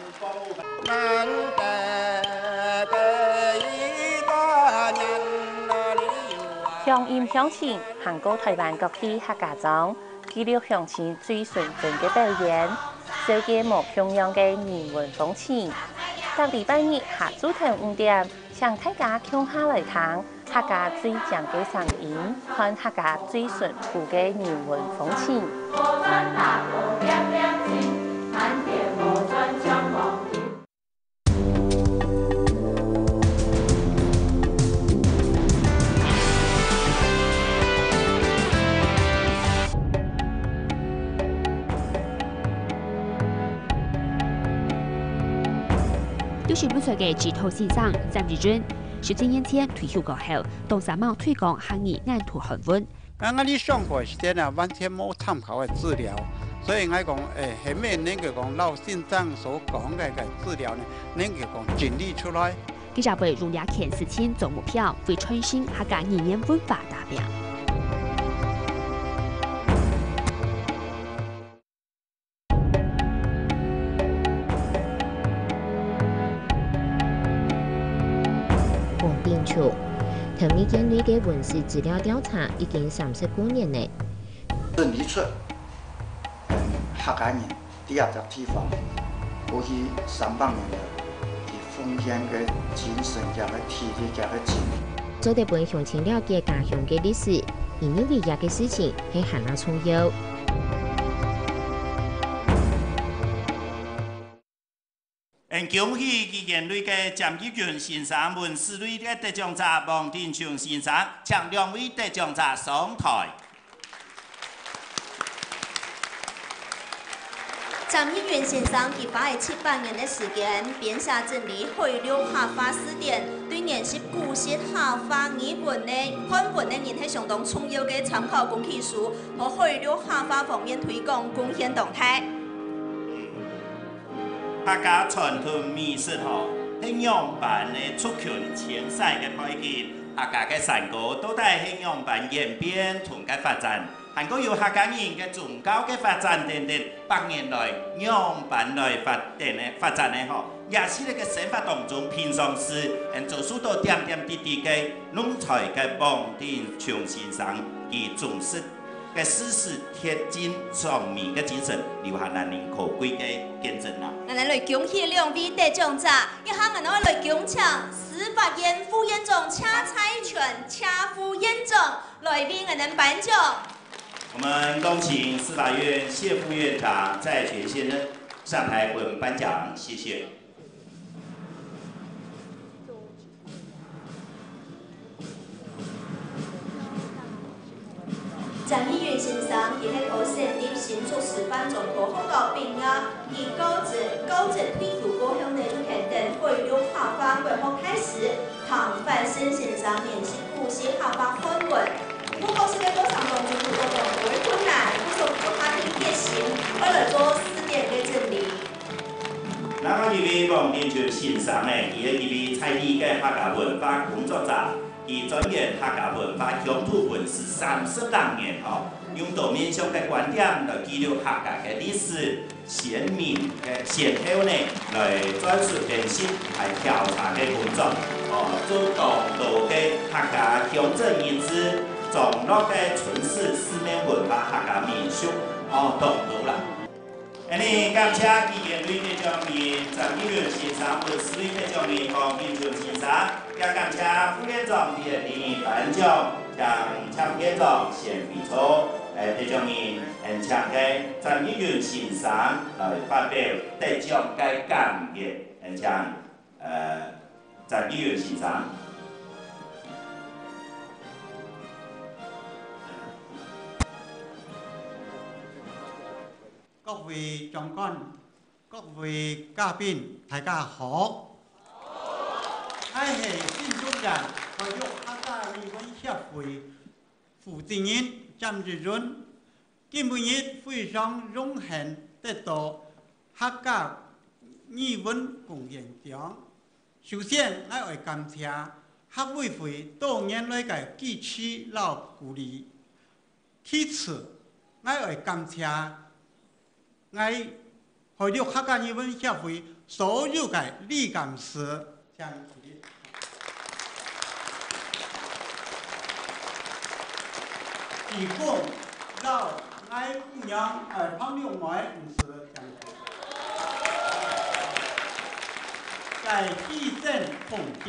鄉音鄉親，行過臺灣各地客家庄，記錄鄉親最純真个表演，紹介無共樣个人文風情。逐禮拜日下晝頭五點，請大家共下來聽客家最靚个聲音，看客家最淳樸个人文風情。 六十六歲个指導先生詹益雲，十七年前退休過後，當煞猛推廣客語研讀漢文。 𠊎，𠊎在上課時間啊，完全無參考个資料，所以𠊎講，誒，後面那個講老先生所講个个資料呢，能夠講整理出來。記者會用這件事情做目標，為傳承客家語言文化打拚。 黃炳松，聽民間類个文史資料調查已經三十過年了。整理出，嗯，客家人在這隻地方過去三百年來，佢奉獻个精神、佢个體力、佢个精力。做得分鄉親了解家鄉个歷史，你認為這个事情係還較重要？ 𫣆恭喜語言類个詹益雲先生、文史類个得獎者黃炳松先生，請兩位得獎者上臺。詹益雲先生，佢花了七八年个時間，編寫整理海陸客話字典，對研習古式客話語文个漢文个人係相當重要个參考工具書，和海陸客話方面推廣貢獻當大。 客家傳統美食吼，係仰般个族群遷徙个背景，客家个山歌到底係仰般演變同个發展，還過有客家人个宗教个發展等等，百年來仰般來發展个，發展个吼，也係這个生活當中平常時，嗯，遭受到點點滴滴个，攏在个黃炳松先生佢忠實 个事實貼近上面个精神，留下難能可貴个見證啊！𠊎等來恭喜兩位得獎者，這下𠊎等愛來恭請司法院副院長車彩泉車副院長來為𠊎等頒獎。我們恭請司法院謝副院長蔡泉先生上台為我們頒獎，謝謝。 詹益雲先生，佢係在省立新竹師範專科學校畢業，佢高職，高職退休過後呢，就跈等海陸客話國學大師彭范生先生研習古式客話漢文。毋過，教授个過程當中，遇到當多个困難，故所佢就下定決心，愛來做字典个整理。 另外一位黃炳松先生呢，佢係一位在地个客家文化工作者，佢鑽研客家文化鄉土文史三十零年吼，用多面向个觀點來記錄客家个歷史、先民个先後呢，來專書編輯、來調查个工作，哦，做當多个客家鄉鎮人事、莊落个村史、寺廟文化、客家民俗，哦，當多啦。 恁呢，感謝語言類得獎人詹益雲先生、文史類得獎人黃炳松先生，也感謝副院長為恁呢頒獎，請前副院長先回座。誒，得獎人，誒，請个詹益雲先生來發表得獎个感言，誒，請，呃，詹益雲先生。 各位長官、各位嘉賓，大家好。𠊎係新竹縣海陸客家語文協會負責人詹益雲。今晡日非常榮幸得到客家語文貢獻獎。首先，𠊎愛感謝客委會多年來个支持摎鼓勵。其次，𠊎愛感謝𠊎海陸客家語文協會所有个理監事，請起立。提供摎𠊎姑娘，呃，彭六妹女士，請起立。个犧牲奉獻。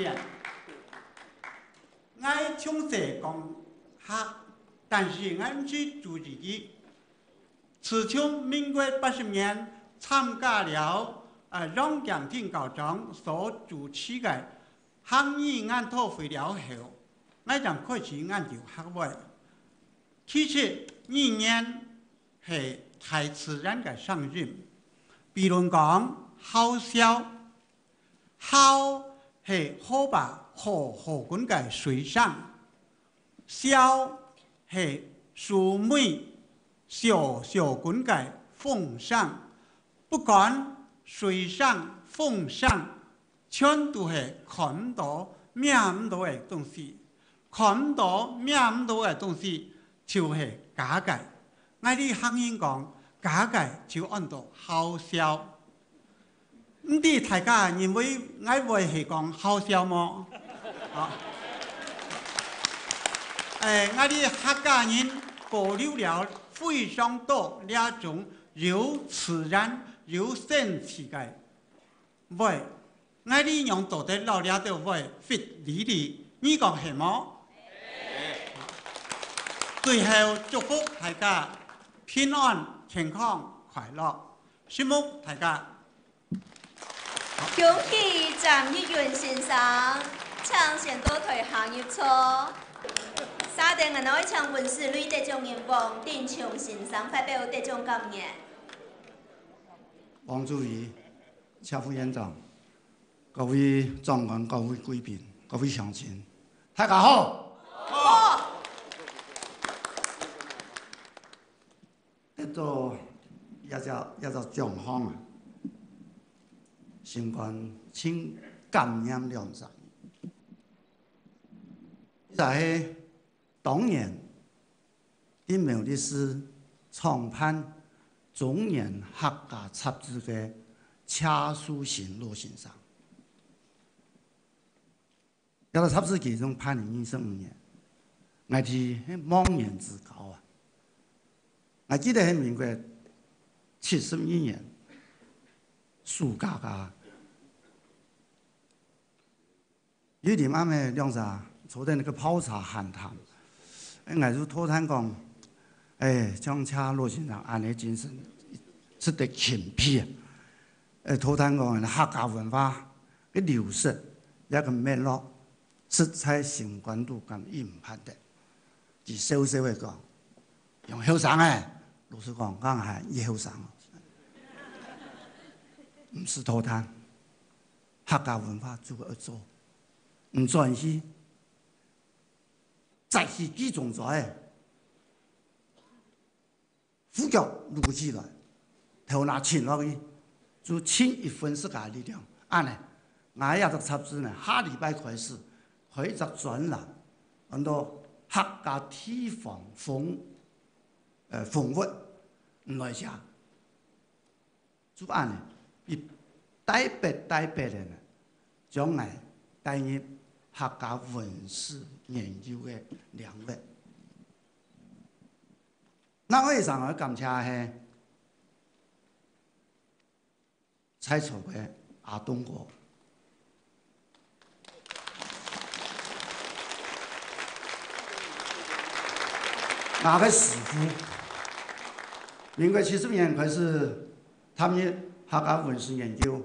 𠊎從細講客，但是𠊎毋識注意佢。 自從民國八十年參加了，呃，楊檢定校長所主持个客語研討會了後，𠊎正開始研究客話。其實語言係大自然个聲音，比論講，吼嘯， 吼係河壩好好滾个水聲，嘯係樹尾小小滾个風聲。不管水聲、風聲，全都係看毋到、摸毋到个東西。看毋到、摸毋到个東西，就係假个。𠊎俚客人講，假个就安到吼嘯。 毋知大家認為𠊎會係講吼嘯無？好。誒，𠊎俚客家人保留了非常多這種又自然又神奇个話。𠊎俚仰做得摎這兜話fit離離？你講係無？最後祝福大家平安、健康、快樂。承蒙大家。 恭喜詹益雲先生，請先到台下入座。續等𠊎等愛請文史類得獎人王鼎松先生發表得獎感言。王主席、謝副院長、各位長官、各位貴賓、各位鄉親，大家好！好！ 得到這隻，這隻獎項啊，心肝盡感念良儕。這係當年在苗栗市創辦中原客家雜誌个謝樹新老先生。 這隻雜誌佢已經辦了二十五年，𠊎知係忘年之交啊！𠊎記得係民國七十二年暑假啊，有一暗晡兩儕坐在該泡茶閒談，𠊎就吐嘆講：「哎，像謝老先生恁仔精神，值得欽佩啊！」 誒，吐嘆講客家文化个流失，這个脈絡，實在心肝肚感忍毋盼得。佢笑笑仔講：「用後生仔，老實講，𠊎還係後生哦。」毋使吐嘆，客家文化就愛做，毋轉去，再去記中做誒。 褲腳擼起來，頭那沉落去，就盡一分自家力量。恁仔，𠊎這隻雜誌呢，下禮拜開始開一隻專欄，安到客家地方風，呃，風物，毋來寫。就恁仔，一大筆大筆个呢，將𠊎帶入客家文史研究个領域。 另外一儕愛感謝係在座个阿東哥，𠊎个師父。民國七十年開始踏入客家文史研究，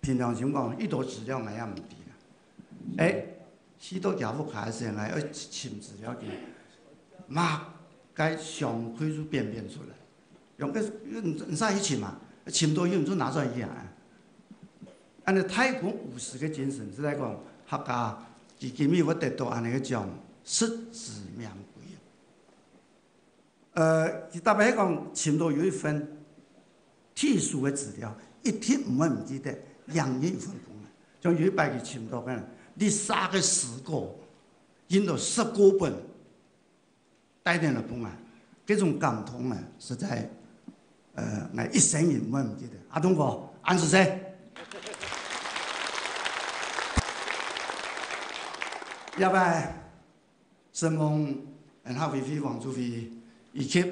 憑良心講，一多資料𠊎也毋知啦。誒，去到厥屋下个時，𠊎愛尋資料去，麼个相對就便便出來。用个，毋，毋使去尋啊，尋到有就拿轉去啊。恁仔大公無私个精神，實在講，客家佢今日會得到恁仔个獎，實至名歸啊。呃，佢特別係講尋到有一份特殊个資料，一定毋會毋記得，樣樣有份分𠊎。像有一擺佢尋到个Lisa个詩歌，印到十過本，帶等來分𠊎，這種感動啊，實在，呃，𠊎一生人毋會毋記得。阿東哥，恁仔細。這擺 承蒙恩客委員黃主委以及，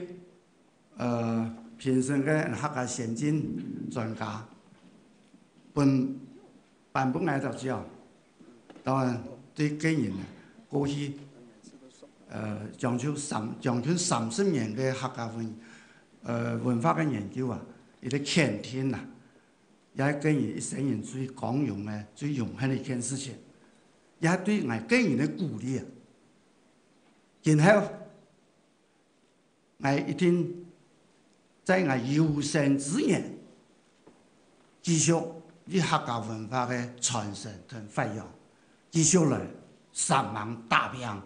呃，評審个恩客家先進專家，分，頒分𠊎一隻獎。當然，對個人啊，過去，呃，將近三，將近三十年个客家文，呃，文化个研究啊，一個肯定啊，也係個人一生人最光榮个、最榮幸个一件事情，也係對𠊎個人个鼓勵啊。 今後，𠊎一定在𠊎有生之年，繼續為客家文化个傳承同發揚，繼續來煞猛打拚。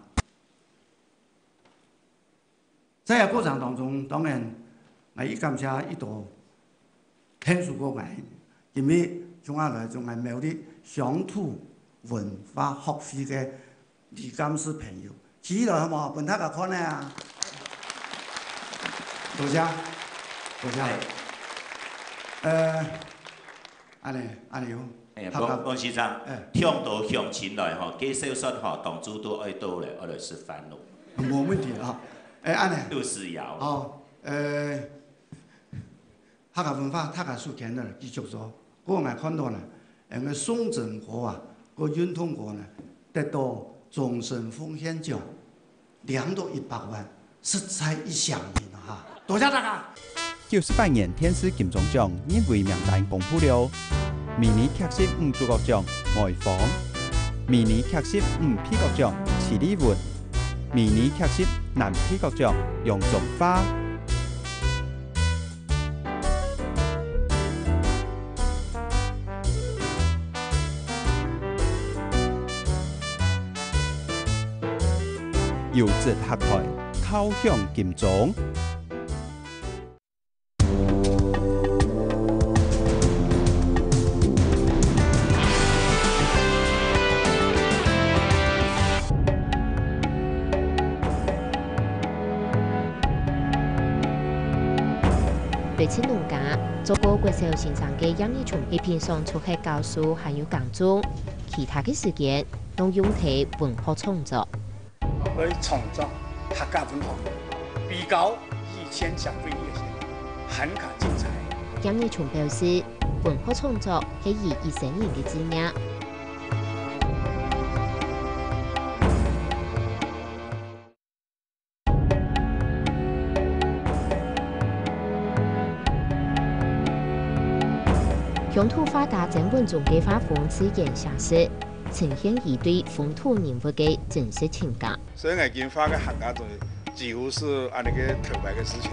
在這過程當中，當然，𠊎也感謝一到 天主哥，𠊎今日從下來，從𠊎苗栗鄉土文化學會个李監事朋友，起來好無？分大家看啊！多謝，多謝。呃，恁呢，恁呢有，哎，大家，王，王先生，哎。聽到鄉親來吼，該小說吼，當初都愛到咧，愛來食飯咯。無問題啊。哎，恁呢。就是要。哦，呃， 客家文化，大家手牽來繼續做。不過𠊎看到呢，𠊎个宋真哥啊，个運動哥呢，得到終身奉獻獎，領到一百萬，實在一響應啊哈！多謝大家。九十八年電視金鐘獎入圍名單公布了，迷你劇集女主角獎梅芳，迷你劇集女配角獎徐麗雯，迷你劇集男配角獎楊宗樺。 優質客台，敲響金鐘。 來自農家，做過國小先生个葉日松，一平常除忒教書還有耕種，其他个時間，攏用在文學創作。來創作客家文學，比較以前社會个事，還較精彩。葉日松表示，文學創作係佢一生人个志業。 鄉土畫家曾文忠个畫風自然寫實，呈現佢對風土人物个真實情感。所以𠊎今畫个客家就幾乎係恁呢个頭擺个事情、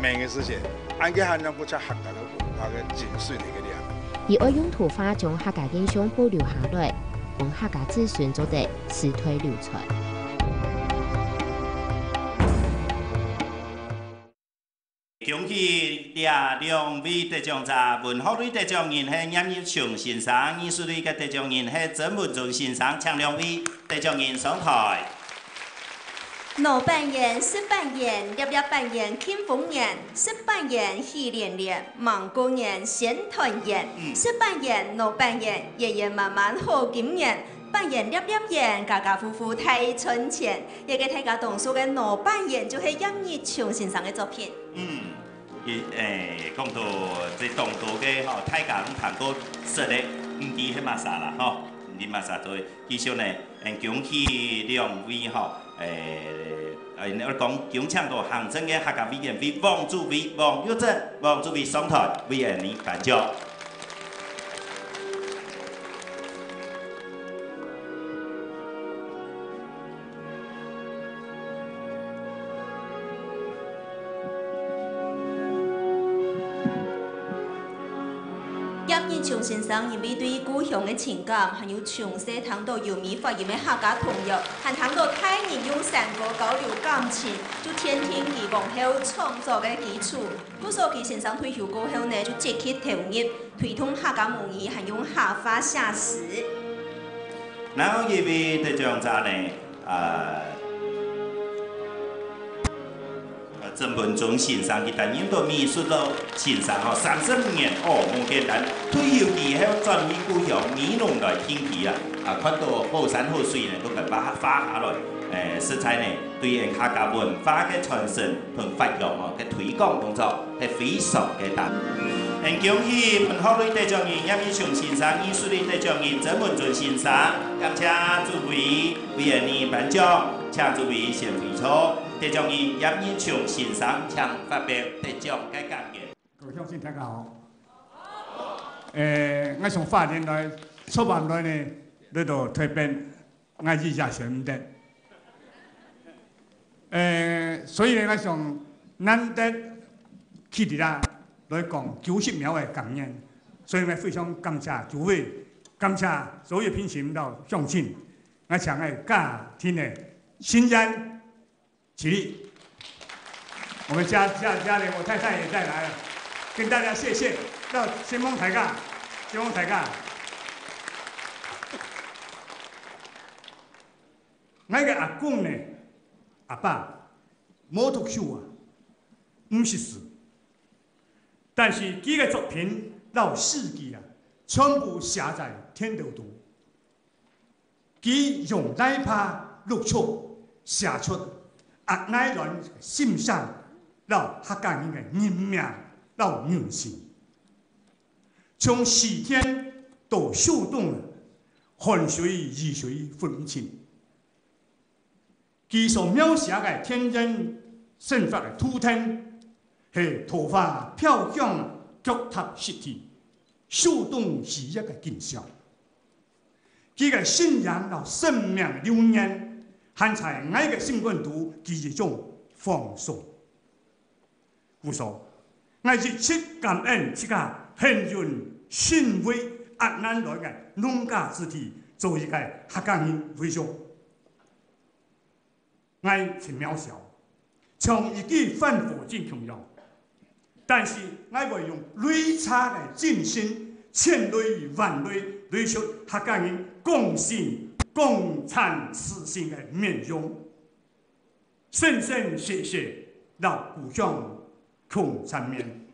明个事情，恁个還能夠將客家个文化个精髓个力量。佢愛用圖畫將客家印象保留下來，分客家子孫做得世代流傳。 恭喜這兩位得獎者，文學類得獎人係葉日松先生，藝術類个得獎人係曾文忠先生，請兩位得獎人上台。老扮演、新扮演、粒粒扮演、慶豐年、新扮演、喜連連、芒果年、仙團圓、嗯。新扮演、老扮演、圓圓滿滿好今年。 扮演粒粒圓，家家戶戶大賺錢。這個大家當熟个老扮演就係葉日松先生个作品。嗯，佢，誒，講到這當多个吼，大家毋聽過識个，毋知係麼儕啦吼，毋知麼儕做。其實呢，誒，恭喜兩位吼，誒，誒，𠊎講，恭請到行政院客家委員會王主委王玉珍，王主委上台為𠊎等頒獎。 葉日松先生因為對故鄉个情感，還有從細聽到優美發音个客家童謠，還聽到大人用山歌交流感情，就奠定佢往後創作个基礎。故所佢先生退休過後呢，就積極投入推動客家母語，還用客話寫詩。然後一位得獎者呢，呃， 呃，曾文忠先生，佢擔任到美術老先生吼，三十五年哦，無簡單。退休以後轉去故鄉美濃來定居啊，啊，看到好山好水呢，都共畫，畫下來，誒，實在呢，對𫣆客家文化个傳承同發揚哦，个推廣工作係非常个大。𫣆恭喜文學類得獎人葉益松先生、藝術類得獎人曾文忠先生，感謝主委為𫣆俚頒獎，請主委先回座。 得獎人葉益松先生，請發表得獎个感言。各位鄉親，大家好。誒，𠊎從花蓮來，昨暗來呢，來到台北，𠊎一夜睡毋得。誒，所以呢，𠊎想難得企佇這來講九十秒个感言，所以呢，非常感謝主委，感謝所有評審到鄉親，𠊎請𠊎家庭个新人 起立。我們家，家，家裡，我太太也在來了，跟大家謝謝，到承蒙大家，承蒙大家。𠊎个阿公呢，阿爸，無讀書啊，毋識字，但是佢个作品摎詩句啊，全部寫在田頭肚。 佢用泥巴綠色寫出阿𠊎倈心聲摎客家人个人命摎人性。從四田到秀東，汗水雨水分毋清。 佢所描寫个田園生活个圖騰，係桃花飄香、腳踏實地、手動喜悅个景象。佢个信仰摎生命流年，還在𠊎个心肝肚記憶中放送。故所，𠊎一直感恩自家幸運、欣慰、壓難來个農家子弟，做一个客家人為榮。 𠊎盡渺小，像一支烾火箭共樣，但是𠊎會用擂茶个精神，千擂萬擂，擂出客家人講心、講餐、實心个面容。深深謝謝老故鄉共產面。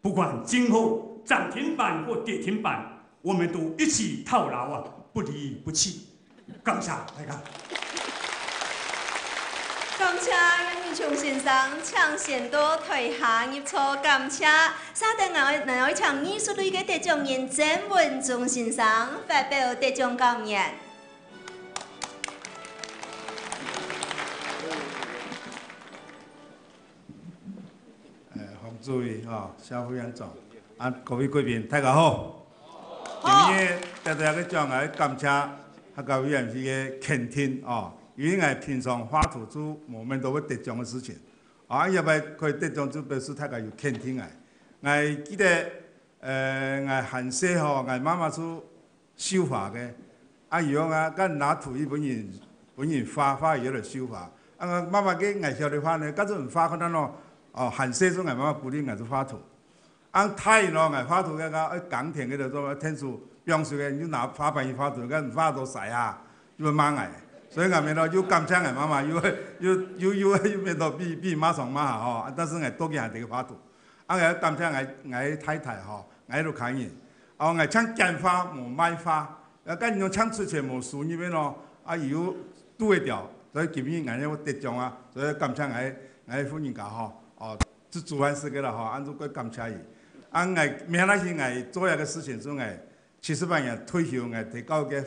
不管今後漲停板或跌停板，我們都一起套牢啊，不離不棄。感謝大家。感謝葉益松先生，請先到台下入座，感謝。稍等，𠊎，𠊎愛請藝術類个得獎人曾文忠先生發表得獎感言。 呃，黃主委吼，謝副院長，啊，各位貴賓，大家好。好。今日得到這个獎，𠊎感謝客家委員會个肯定哦，因為𠊎平常畫圖就無麼多會得獎个事情，啊，這擺可以得獎就表示大家有肯定𠊎。𠊎記得，呃，𠊎還細吼，𠊎媽媽就 繡花个。啊，有啊，該拿土地分人，分人畫，畫以後來繡花。啊，媽媽个𠊎曉得畫呢，該陣畫可能咯，哦，還細時𠊎媽媽鼓勵𠊎就畫圖。啊，大人咯，𠊎畫圖个，愛耕田个，就做田鼠，放手个，又拿畫板去畫圖，該畫到晒啊，又會罵𠊎。所以𠊎面咯，又感謝𠊎媽媽，又，又，又，又，又面到比，比媽上罵吼，啊，但是𠊎到今還得去畫圖。 啊，𠊎感謝𠊎，𠊎太太吼，𠊎屋下人。啊，𠊎淨揀花無賣花，啊，該人淨出錢無收入个咯。啊，又堵會著，所以今日𠊎又得獎啊，所以感謝𠊎，𠊎婦人家吼，哦，煮，煮飯食个啦吼，恁樣過感謝佢。啊，𠊎，明仔日𠊎做一个事情，就𠊎七十八歲退休，𠊎提到个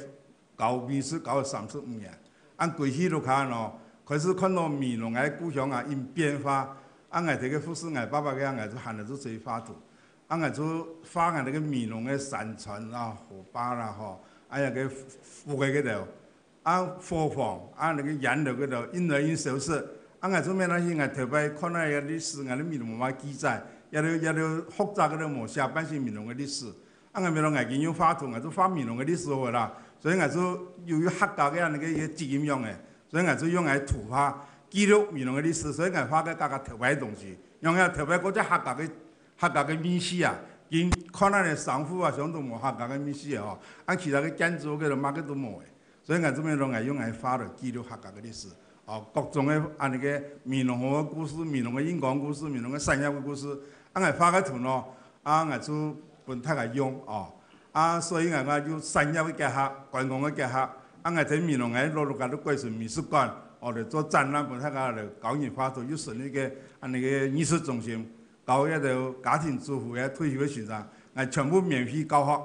教美術教了三十五年，恁歸去屋下咯，開始看到美濃个故鄉啊，因變化。啊，𠊎在該服侍𠊎爸爸个，𠊎就喊佢做水畫圖。啊，𠊎就畫𠊎那个美濃个山川啦、河壩啦，吼，啊，那个湖个个頭，啊，伙房，啊，那个洋樓个頭，因來因消失。啊，𠊎做麼个呢？𠊎頭擺看到个歷史，𠊎在美濃無記載，也都，也都學者个都無寫半些美濃个歷史。啊，𠊎為了𠊎今用畫圖，𠊎就畫美濃个歷史好啦。所以𠊎就有，有客家个恁呢个一个基因樣个，所以𠊎就用𠊎圖畫記錄美濃个歷史，所以𠊎畫个加加特別个東西，用个特別个只客家个，客家个味緒啊，今看恁呢商戶啊，全都無客家个味緒个吼，啊，其他个建築个都麼个都無个。 所以𠊎做咩講，𠊎用𠊎畫來記錄客家个歷史，哦，各種个恁呢个美濃河个故事、美濃个運港故事、美濃个產業个故事，啊，𠊎畫个圖呢，啊，𠊎就分大家用，哦，啊，所以𠊎，𠊎有產業个結合、觀光个結合，啊，𠊎在美濃𠊎落落个都改成美術館，哦，來做展覽，分大家來教人畫圖，又成立一个恁呢个藝術中心。 教該兜家庭主婦个退休个先生，𠊎全部免費教學。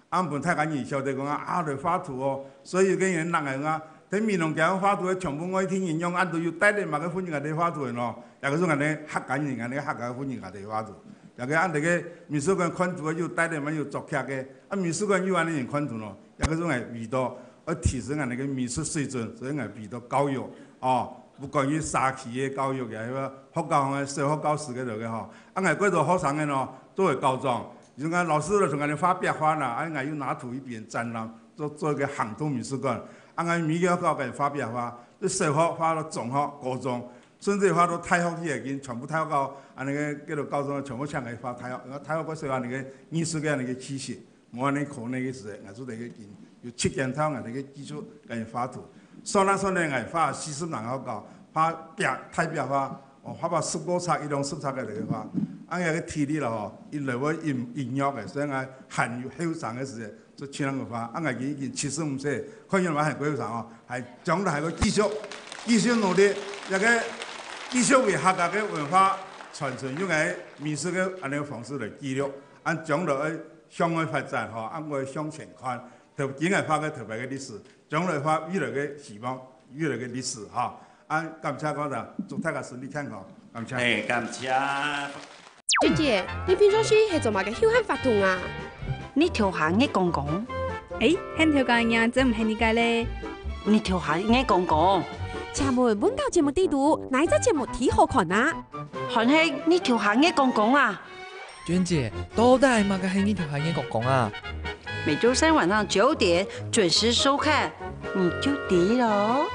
啊，分大家人曉得講啊，啊，來畫圖哦。所以有个人問𠊎講啊，在美濃街畫圖个全部外地人，仰恁都有帶來麼个婦人家庭畫圖个喏？也就是𠊎兜客家人，𠊎兜客家婦人家庭畫圖。也个恁兜个美術館看圖个有帶來麼个有作曲个，啊，美術館有恁呢人看圖喏？ 也个種𠊎為到愛提升𠊎兜个美術水準，所以𠊎為到教育，哦，不管於社區个教育也好，學校方个小學教師个落个吼，啊，𠊎幾多學生个喏，做个校長，有个老師就同𠊎兜畫壁畫啦，啊，𠊎又拿圖去別人展覽，做，做一个行動美術館，啊，𠊎每个學校个畫壁畫，對小學畫到中學、高中，甚至畫到大學去个，已經全部大學校，恁呢个，个校長全部請𠊎畫大學，因為大學个時候恁呢个藝術个恁呢个氣息。 無恁呢可能个時節，𠊎就在該間有七間堂，𠊎在該繼續該畫圖。算啊算咧，𠊎畫四十零個角，畫壁，大壁畫，哦，畫畫十個尺，一兩十尺个來畫。啊，𠊎个體力了吼，一來會硬，硬弱个，所以𠊎還有後生个時節，就盡量个畫。啊，𠊎已經七十五歲，看起來還過後生哦，還將來還會繼續，繼續努力，這个繼續為客家个文化傳承，用个美術个恁呢个方式來記錄。 啊，將來愛向外發展吼，啊，愛向前看，特，今日畫个特別个歷史，將來畫未來个希望，未來个歷史吼。啊，感謝各位，祝大家身體健康，感謝。哎，感謝。娟姐，你平常時係做麼个休閒活動啊？日頭下月光光。哎，現頭个人真毋係你个咧。日頭下月光光。請問文教節目底肚，哪一隻節目忒好看啊？還係日頭下月光光啊！ 娟姐，到底麼个係日頭下月光光啊？每週三晚上九點準時收看，你就知了哦。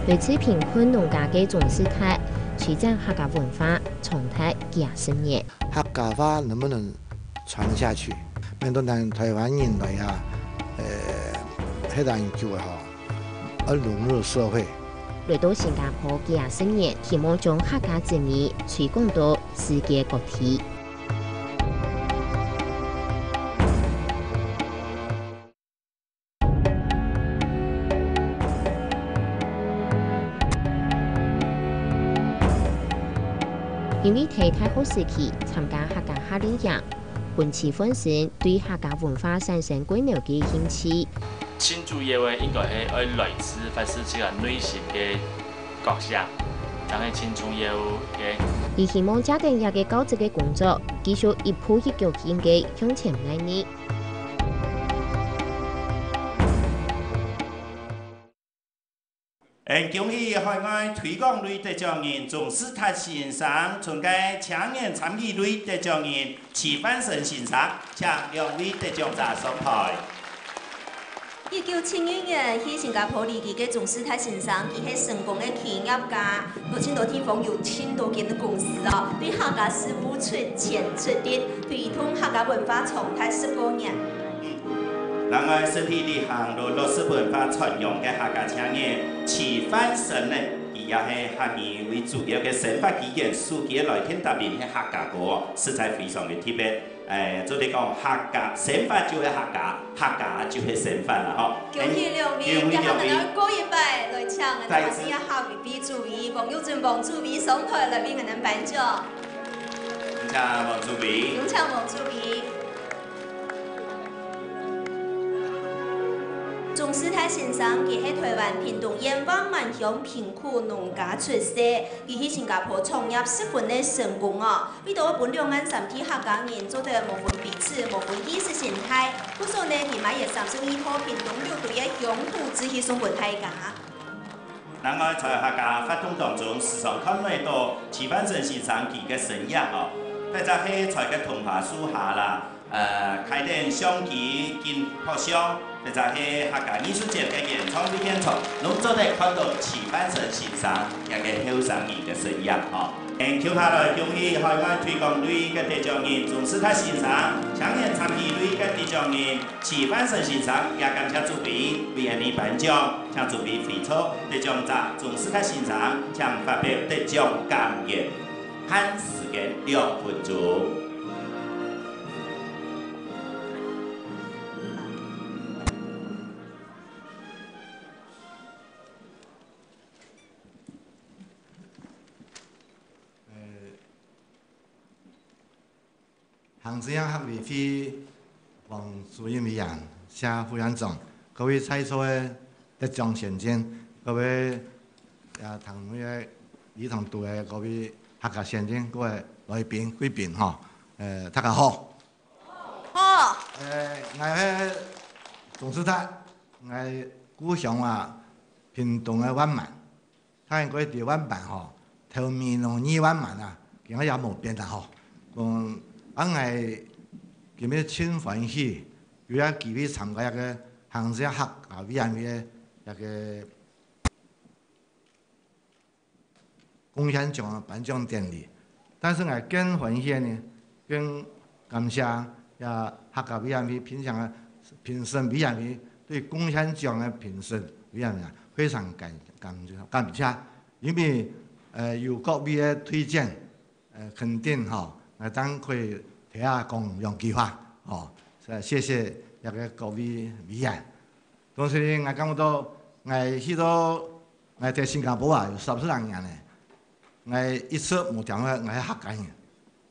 來自貧困農家个鍾世泰，推展客家文化長達幾十年。客家話能不能傳下去？面對咱台灣人來啊，呃，係恁久个吼，愛融入社會。來到新加坡幾十年，希望將客家子女推廣到世界各地。 因為在大學時期參加客家夏令營，分徐煥昇對客家文化產生過濃个興趣。盡主要个應該係愛來自發自自家內心个覺醒，正係盡重要个。佢希望借等這个教職个工作，繼續一步一腳印个向前邁入。 恭喜海外推廣類得獎人鍾世泰先生，同該青年參與類得獎人徐煥昇先生，請兩位得獎者上台。一九七二年去新加坡旅居个鍾世泰先生，佢係成功个企業家，到盡多地方有盡多間个公司哦，對客家事務出錢出力，推動客家文化長達十多年。 另外，身體力行到落實文化傳揚个客家青年徐煥昇呢，佢也係客語為主要个生活語言，手機个來電答應係客家歌哦，實在非常个特別。誒，做得講客家，生活就係客家，客家就係生活啦吼。恭喜兩位，恭喜兩位。這下𠊎等過一擺來請𠊎等客語主委王玉珍王主委上台來為𠊎等頒獎。有請王主委。有請王主委。鍾世達先生，佢係臺灣屏東縣萬巒鄉平埔農家出世，佢去新加坡創業十分个成功哦。為著愛分兩岸三地客家人做得無分彼此、無分意識形態，故所呢，佢買一三十二套屏東六堆个鄉土製衣送分大家。另外，在客家活動當中，時常看會到徐煥昇先生佢个身影哦，或者係在个桐花樹下啦， 呃，㧡等相機緊拍相，或者係客家藝術節个演唱會現場，攏做得看到徐煥昇先生這个後生人个身影吼。嗯，接下來恭喜海外推廣隊个得獎人鍾世達先生，青年參與隊个得獎人徐煥昇先生，也感謝主委為𠊎等頒獎，請主委回座，得獎者鍾世達先生，請發表得獎感言。 限時間兩分鐘。呃，行政院客委會黃主任委員、謝副院長、各位在座个得獎先進、各位，啊，聽个禮堂肚个各位客家先進、各位來賓、貴賓吼，呃，大家好。好。呃，𠊎係鍾世達，𠊎故鄉啊，屏東个萬巒。 大家應該知萬巒吼，頭尾兩个萬巒啊，今下也無變啦吼。嗯，啊，𠊎今日盡歡喜，有這機會參加這个行政客家委員會个這个貢獻獎个頒獎典禮。但是𠊎更歡喜个呢，更感謝這客家委員會評審个評審委員會對貢獻獎个評審委員會啊，非常感感感謝。 因為，呃，有各位个推薦，呃，肯定吼，𠊎等可以在這講兩句話吼。呃，謝謝這个各位委員。同時呢，𠊎感覺到𠊎去到，𠊎在新加坡啊，有三十零年了，𠊎一直無聽過𠊎係客家人，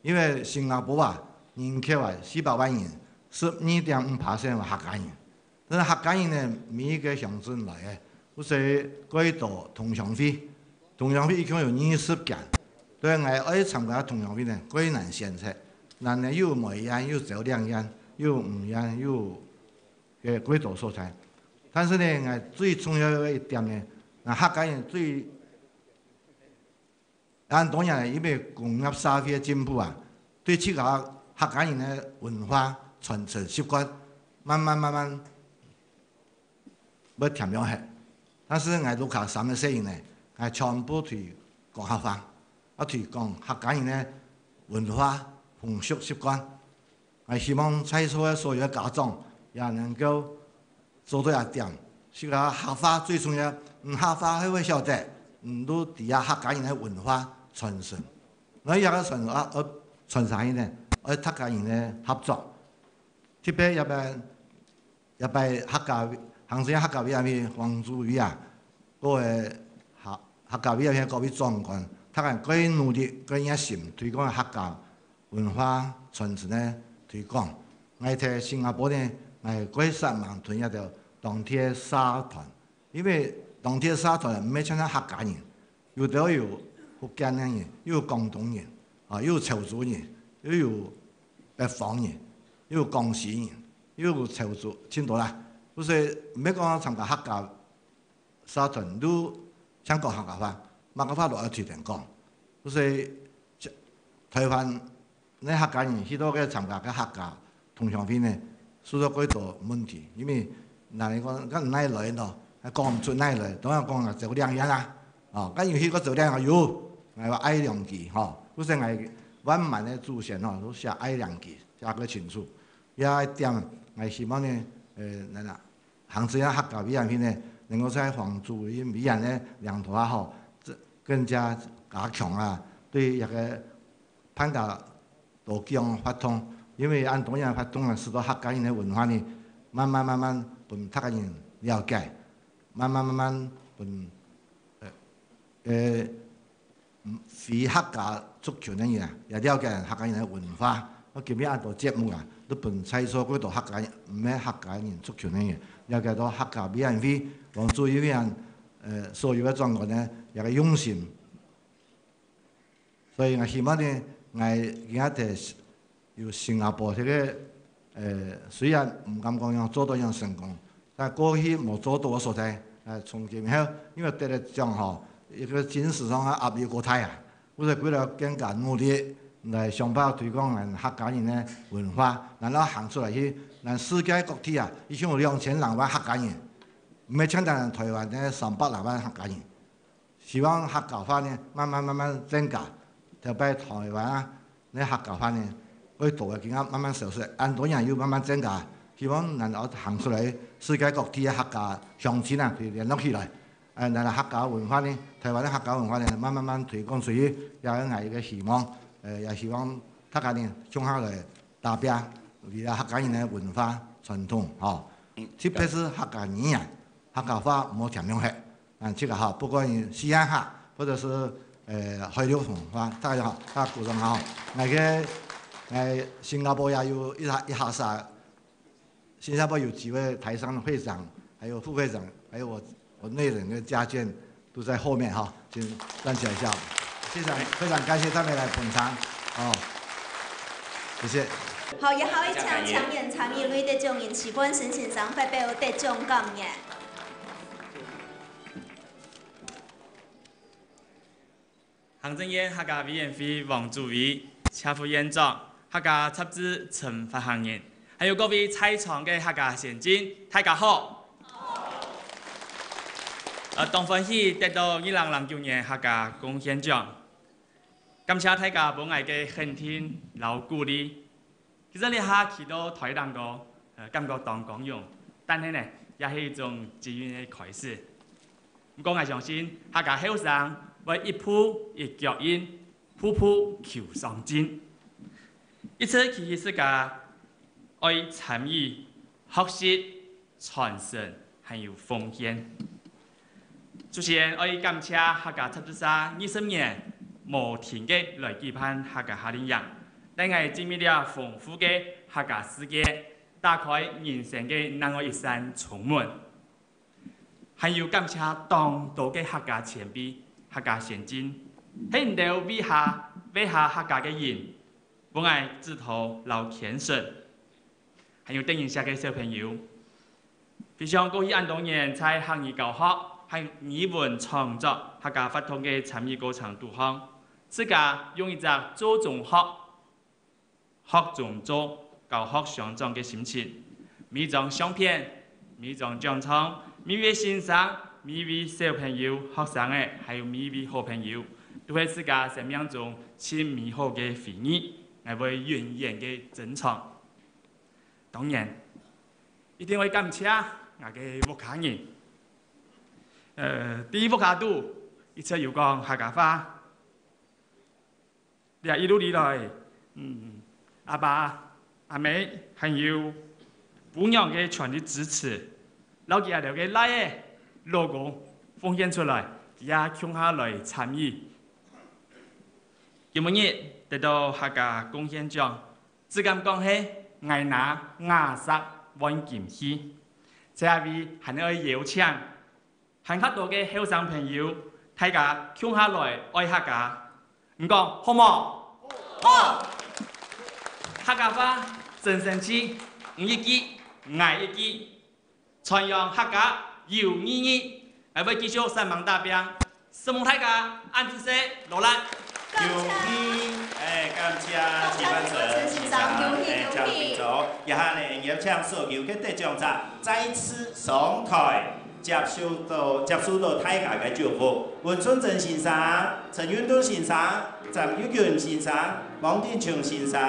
因為新加坡啊，人口啊，四百萬人，十二點五percent係客家人。 但係客家人呢，每一个鄉鎮來个，故所蓋多同鄉會，同鄉會一共有二十間。對，𠊎愛參加同鄉會呢，蓋難選擇，難呢又有梅縣，又有花蓮縣，又有五縣，又有个蓋多所在。但是呢，𠊎最重要个一點呢，𠊎客家人最 恁多年來，因為工業社會个進步啊，對自家客家人个文化傳承習慣，慢慢慢慢會添了忒。但是𠊎屋下三个細人呢，𠊎全部推廣客話，啊推廣客家人个文化、風俗、習慣。 𠊎希望在座个所有个家長也能夠做到這點，自家客話最重要，毋客話係會曉得，毋就知啊客家人个文化傳承。𠊎這个傳承啊，愛傳承呢，愛大家人个合作。特別這擺，這擺客家，行政院客家委員會黃主委啊，各位客，客家委員會各位長官，大家蓋努力、蓋熱心推廣客家 文化傳承个推廣。𠊎在新加坡呢，𠊎蓋煞猛同這兜當地个社團，因為當地个社團毋係全係客家人，有兜有福建个人，又有廣東人，啊，又有潮州人，又有北方人，又有廣西人，又有潮州，盡多啦。故所毋係講參加客家 社團都想講客家話，麼个話都愛隨便講。所以，這，臺灣个客家人去到該參加个客家同鄉會呢，受到蓋多問題，因為人講，講哪來咯，還講毋出哪來，當然講啊，走兩樣啊。哦，該有去過走兩樣，有，𠊎話愛兩句，吼，故所𠊎萬巒个祖先吼，都寫愛兩句，寫較清楚。這一點，𠊎希望呢，呃，哪啦， 行政院客家委員會呢，能夠在黃主任委員个領導下吼，這更加加強啊，對這个辦加多項活動，因為恁多樣活動啊，使到客家人个文化呢，慢慢慢慢分客家人了解，慢慢慢慢分，呃，呃， 非客家族群个人啊，也了解客家人个文化， 𠊎今日恁多節目啊，都分在座幾多客家人，毋係客家人族群个人，了解到客家委員會、黃主任委員，呃，所有个專員呢，這个用心。所以𠊎希望呢，𠊎今日在有新加坡這个，呃，雖然毋敢講樣做到樣成功，但過去無做到个所在，呃，從今後因為得了獎吼，一个精神上个壓力過大啊。 為了為了更加努力來想辦法推廣咱客家人个文化，然後行出來去，咱世界各地啊，已經有兩千零萬客家人，毋係單單台灣个三百零萬客家人。希望客家話呢，慢慢慢慢增加，特別台灣啊，該客家話呢，會多个今下慢慢消失，恁多人又慢慢增加。希望咱愛行出來，世界各地个客家鄉親啊，去聯絡起來。 呃，咱个客家文化呢，台灣个客家文化呢，慢慢慢推廣出去，也係𠊎一个希望，呃，也希望大家呢，共下來打拚，為了客家人个文化傳統，吼。特別係客家語言，客家話毋好添用忒。啊，這个吼，不管你西安客，或者是，呃，海陸話，大家好，大家鼓掌好。那个，呃，新加坡也有一下，一下啥， 新加坡有幾位台商的會長，還有副會長，還有我，我內人跟家眷都在後面哈，請站起來一下。非常，非常感謝他們來捧場，哦，謝謝。好，也好，請青年參與類得獎人徐煥昇先生發表得獎感言。 行政院客家委員會黃主委、謝副院長、客家雜誌陳發行人，還有各位在場个客家先進，大家好！呃，當歡喜得到二零零九年客家貢獻獎，感謝大家分𠊎个肯定摎鼓勵。 其實這下企到台頂高，呃，感覺當光榮，但係呢，也係一種機運个開始。毋過𠊎相信，客家後生會一步一腳印，步步求上進。一直期許自家愛參與、學習、 傳承還有奉獻。首先，愛感謝客家雜誌社二十年無停个來舉辦客家夏令營，帶𠊎進入了豐富个客家世界，打開人生个另外一扇窗門。還有感謝當多个客家前輩、客家先進，係你兜為下，為下客家个人，分𠊎指導摎牽手。 還有得人惜个小朋友。回想過去恁多年在客語教學、客語文創作、客家活動个參與過程肚項，自家用一隻做中學、學中做、教學相長个心情，每張相片、每張獎狀、每位先生、每位小朋友、學生仔，還有每位好朋友，都係自家生命中盡美好个回憶，𠊎會永遠个珍藏。 當然，一定愛感謝𠊎个屋下人。呃，在屋下肚，一直有講客家話。這一路以來，嗯，阿爸、阿姆還有餔娘个全力支持，摎佢兜个倈仔、老公奉獻出來，佢也共下來參與。今晡日得到客家貢獻獎， 只敢講係𠊎拿瓦石換金器。這位還愛邀請還較多个後生朋友，大家共下來愛客家。你講好無？好！客家話真生趣，你一句，𠊎一句， 傳揚客家有意義，𠊎會繼續煞猛打拚。承蒙大家，恁仔細，勞力！恭喜！哎，感謝徐煥昇先生，哎，請副院長。這下呢，邀請所有个得獎者再次上台，接受到，接受到大家个祝福。溫春珍先生、陳運棟先生、詹玉君先生、汪鼎瓊先生、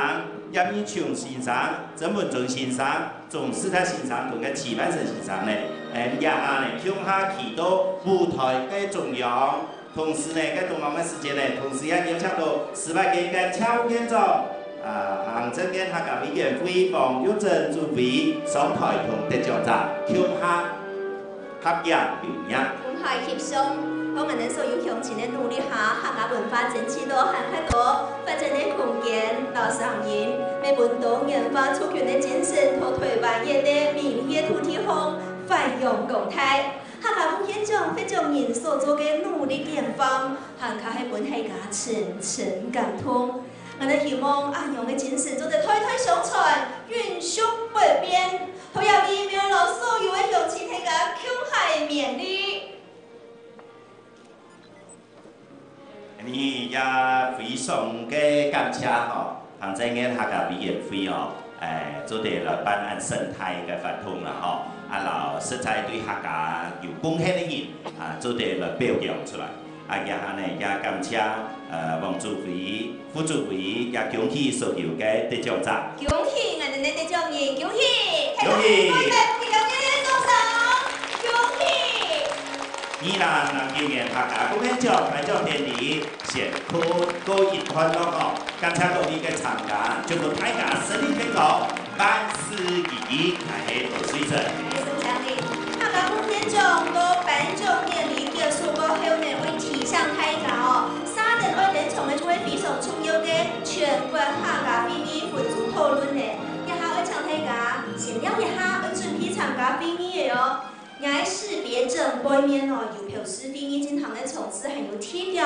葉義松先生、曾文忠先生、 鍾世達先生同个徐煥昇先生呢，誒，這下呢，共下企到舞台个中央，同時呢，該中央个時間呢，同時也邀請到司法界个邱副院長，啊，行政院客家委員會黃玉珍主委上台同得獎者共下合影留念。文化翕相，當𠊎等所有鄉親个努力下，客家文化爭取到還較多發展个空間，摎聲音，乜分多元化族群个精神，在台灣个美麗个土地項發揚光大。客家文獻獎得獎人所做个努力典範，還較係分大家深深感動。𠊎等希望恁樣个精神做得代代相傳，永續不變。 好，也為了所有个鄉親大家共下个勉勵。𠊎也非常个感謝吼，行政院客家委員會哦，誒，做得來辦恁盛大个活動啦吼，啊，摎實在對客家有貢獻个人啊，做得來表揚出來。 啊，也恁呢，也感謝，呃，黃主委、副主委，也恭喜所有个得獎者。恭喜𠊎等个得獎人，恭喜！恭喜！大家一個熱烈个掌聲，恭喜！二零零九年客家貢獻獎頒獎典禮先告，告一段落吼，感謝各位个參加，祝福大家順利成功。 萬事如意，𠊎係羅瑞珍。𠊎係沈佳麗。客家貢獻獎到頒獎典禮結束過後呢，會提醒大家哦，續等愛登場个就係非常重要个全國客家會議分組討論呢。這下愛請大家先尞一下，愛準備參加會議个哦。 𠊎識別證背面哦，有標示會議進行个場次還有地點。𠊎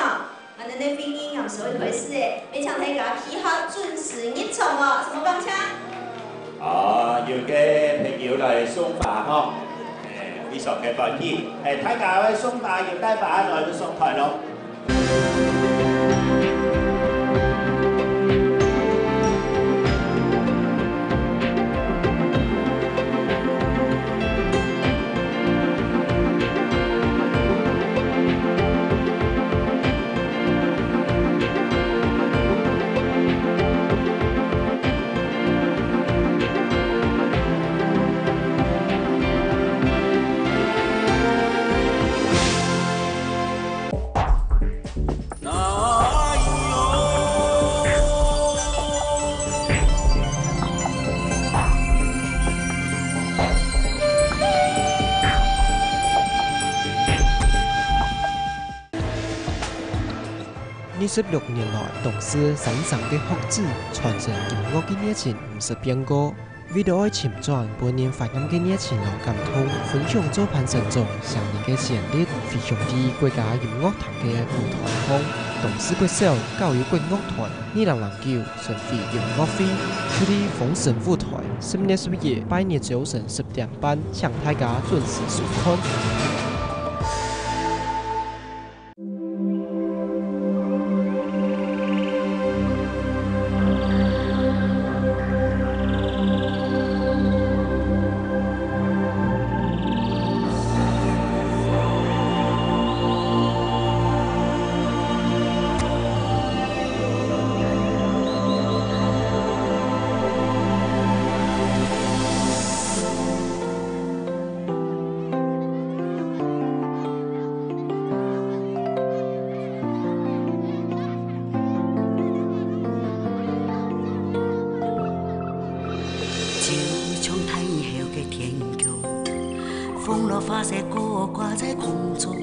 等个會議仰般開始誒，愛請大家配合準時入場哦，承蒙感謝。哦，有个朋友來送花吼，誒，非常个歡喜。誒，大家愛送花，有帶花來就上台咯。 二十六年來，當時山上个學子傳承音樂个熱情毋識變過。為了愛尋轉本人懷念个熱情摎感動，分享做潘承宗生日个旋律，飛向在國家音樂廳个舞台項。當時國小交友國樂團，二零零九巡迴音樂會，就在豐盛舞台，十月十一拜日朝晨十點半，請大家準時收看。 就像大雨後个天空，風落花雪高掛在空中。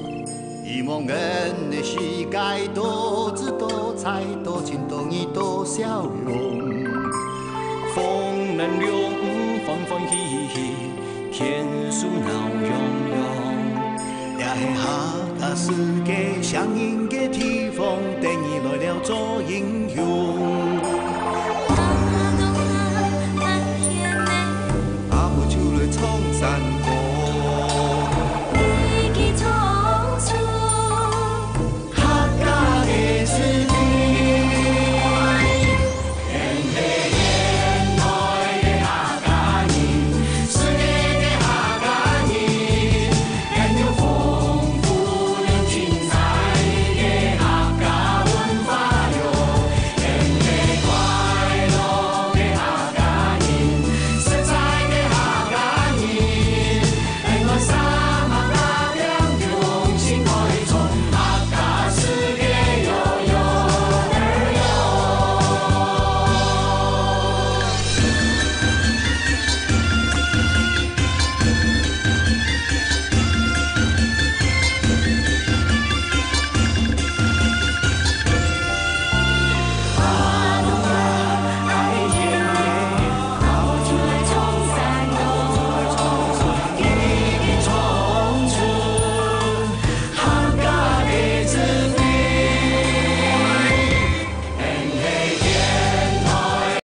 希望𠊎等个世界多姿多彩，多情多義多笑容。風能量歡歡喜喜， 牽手鬧洋洋，也係客家世界聲音个地方，等你來了做英雄。阿婆就來唱山歌，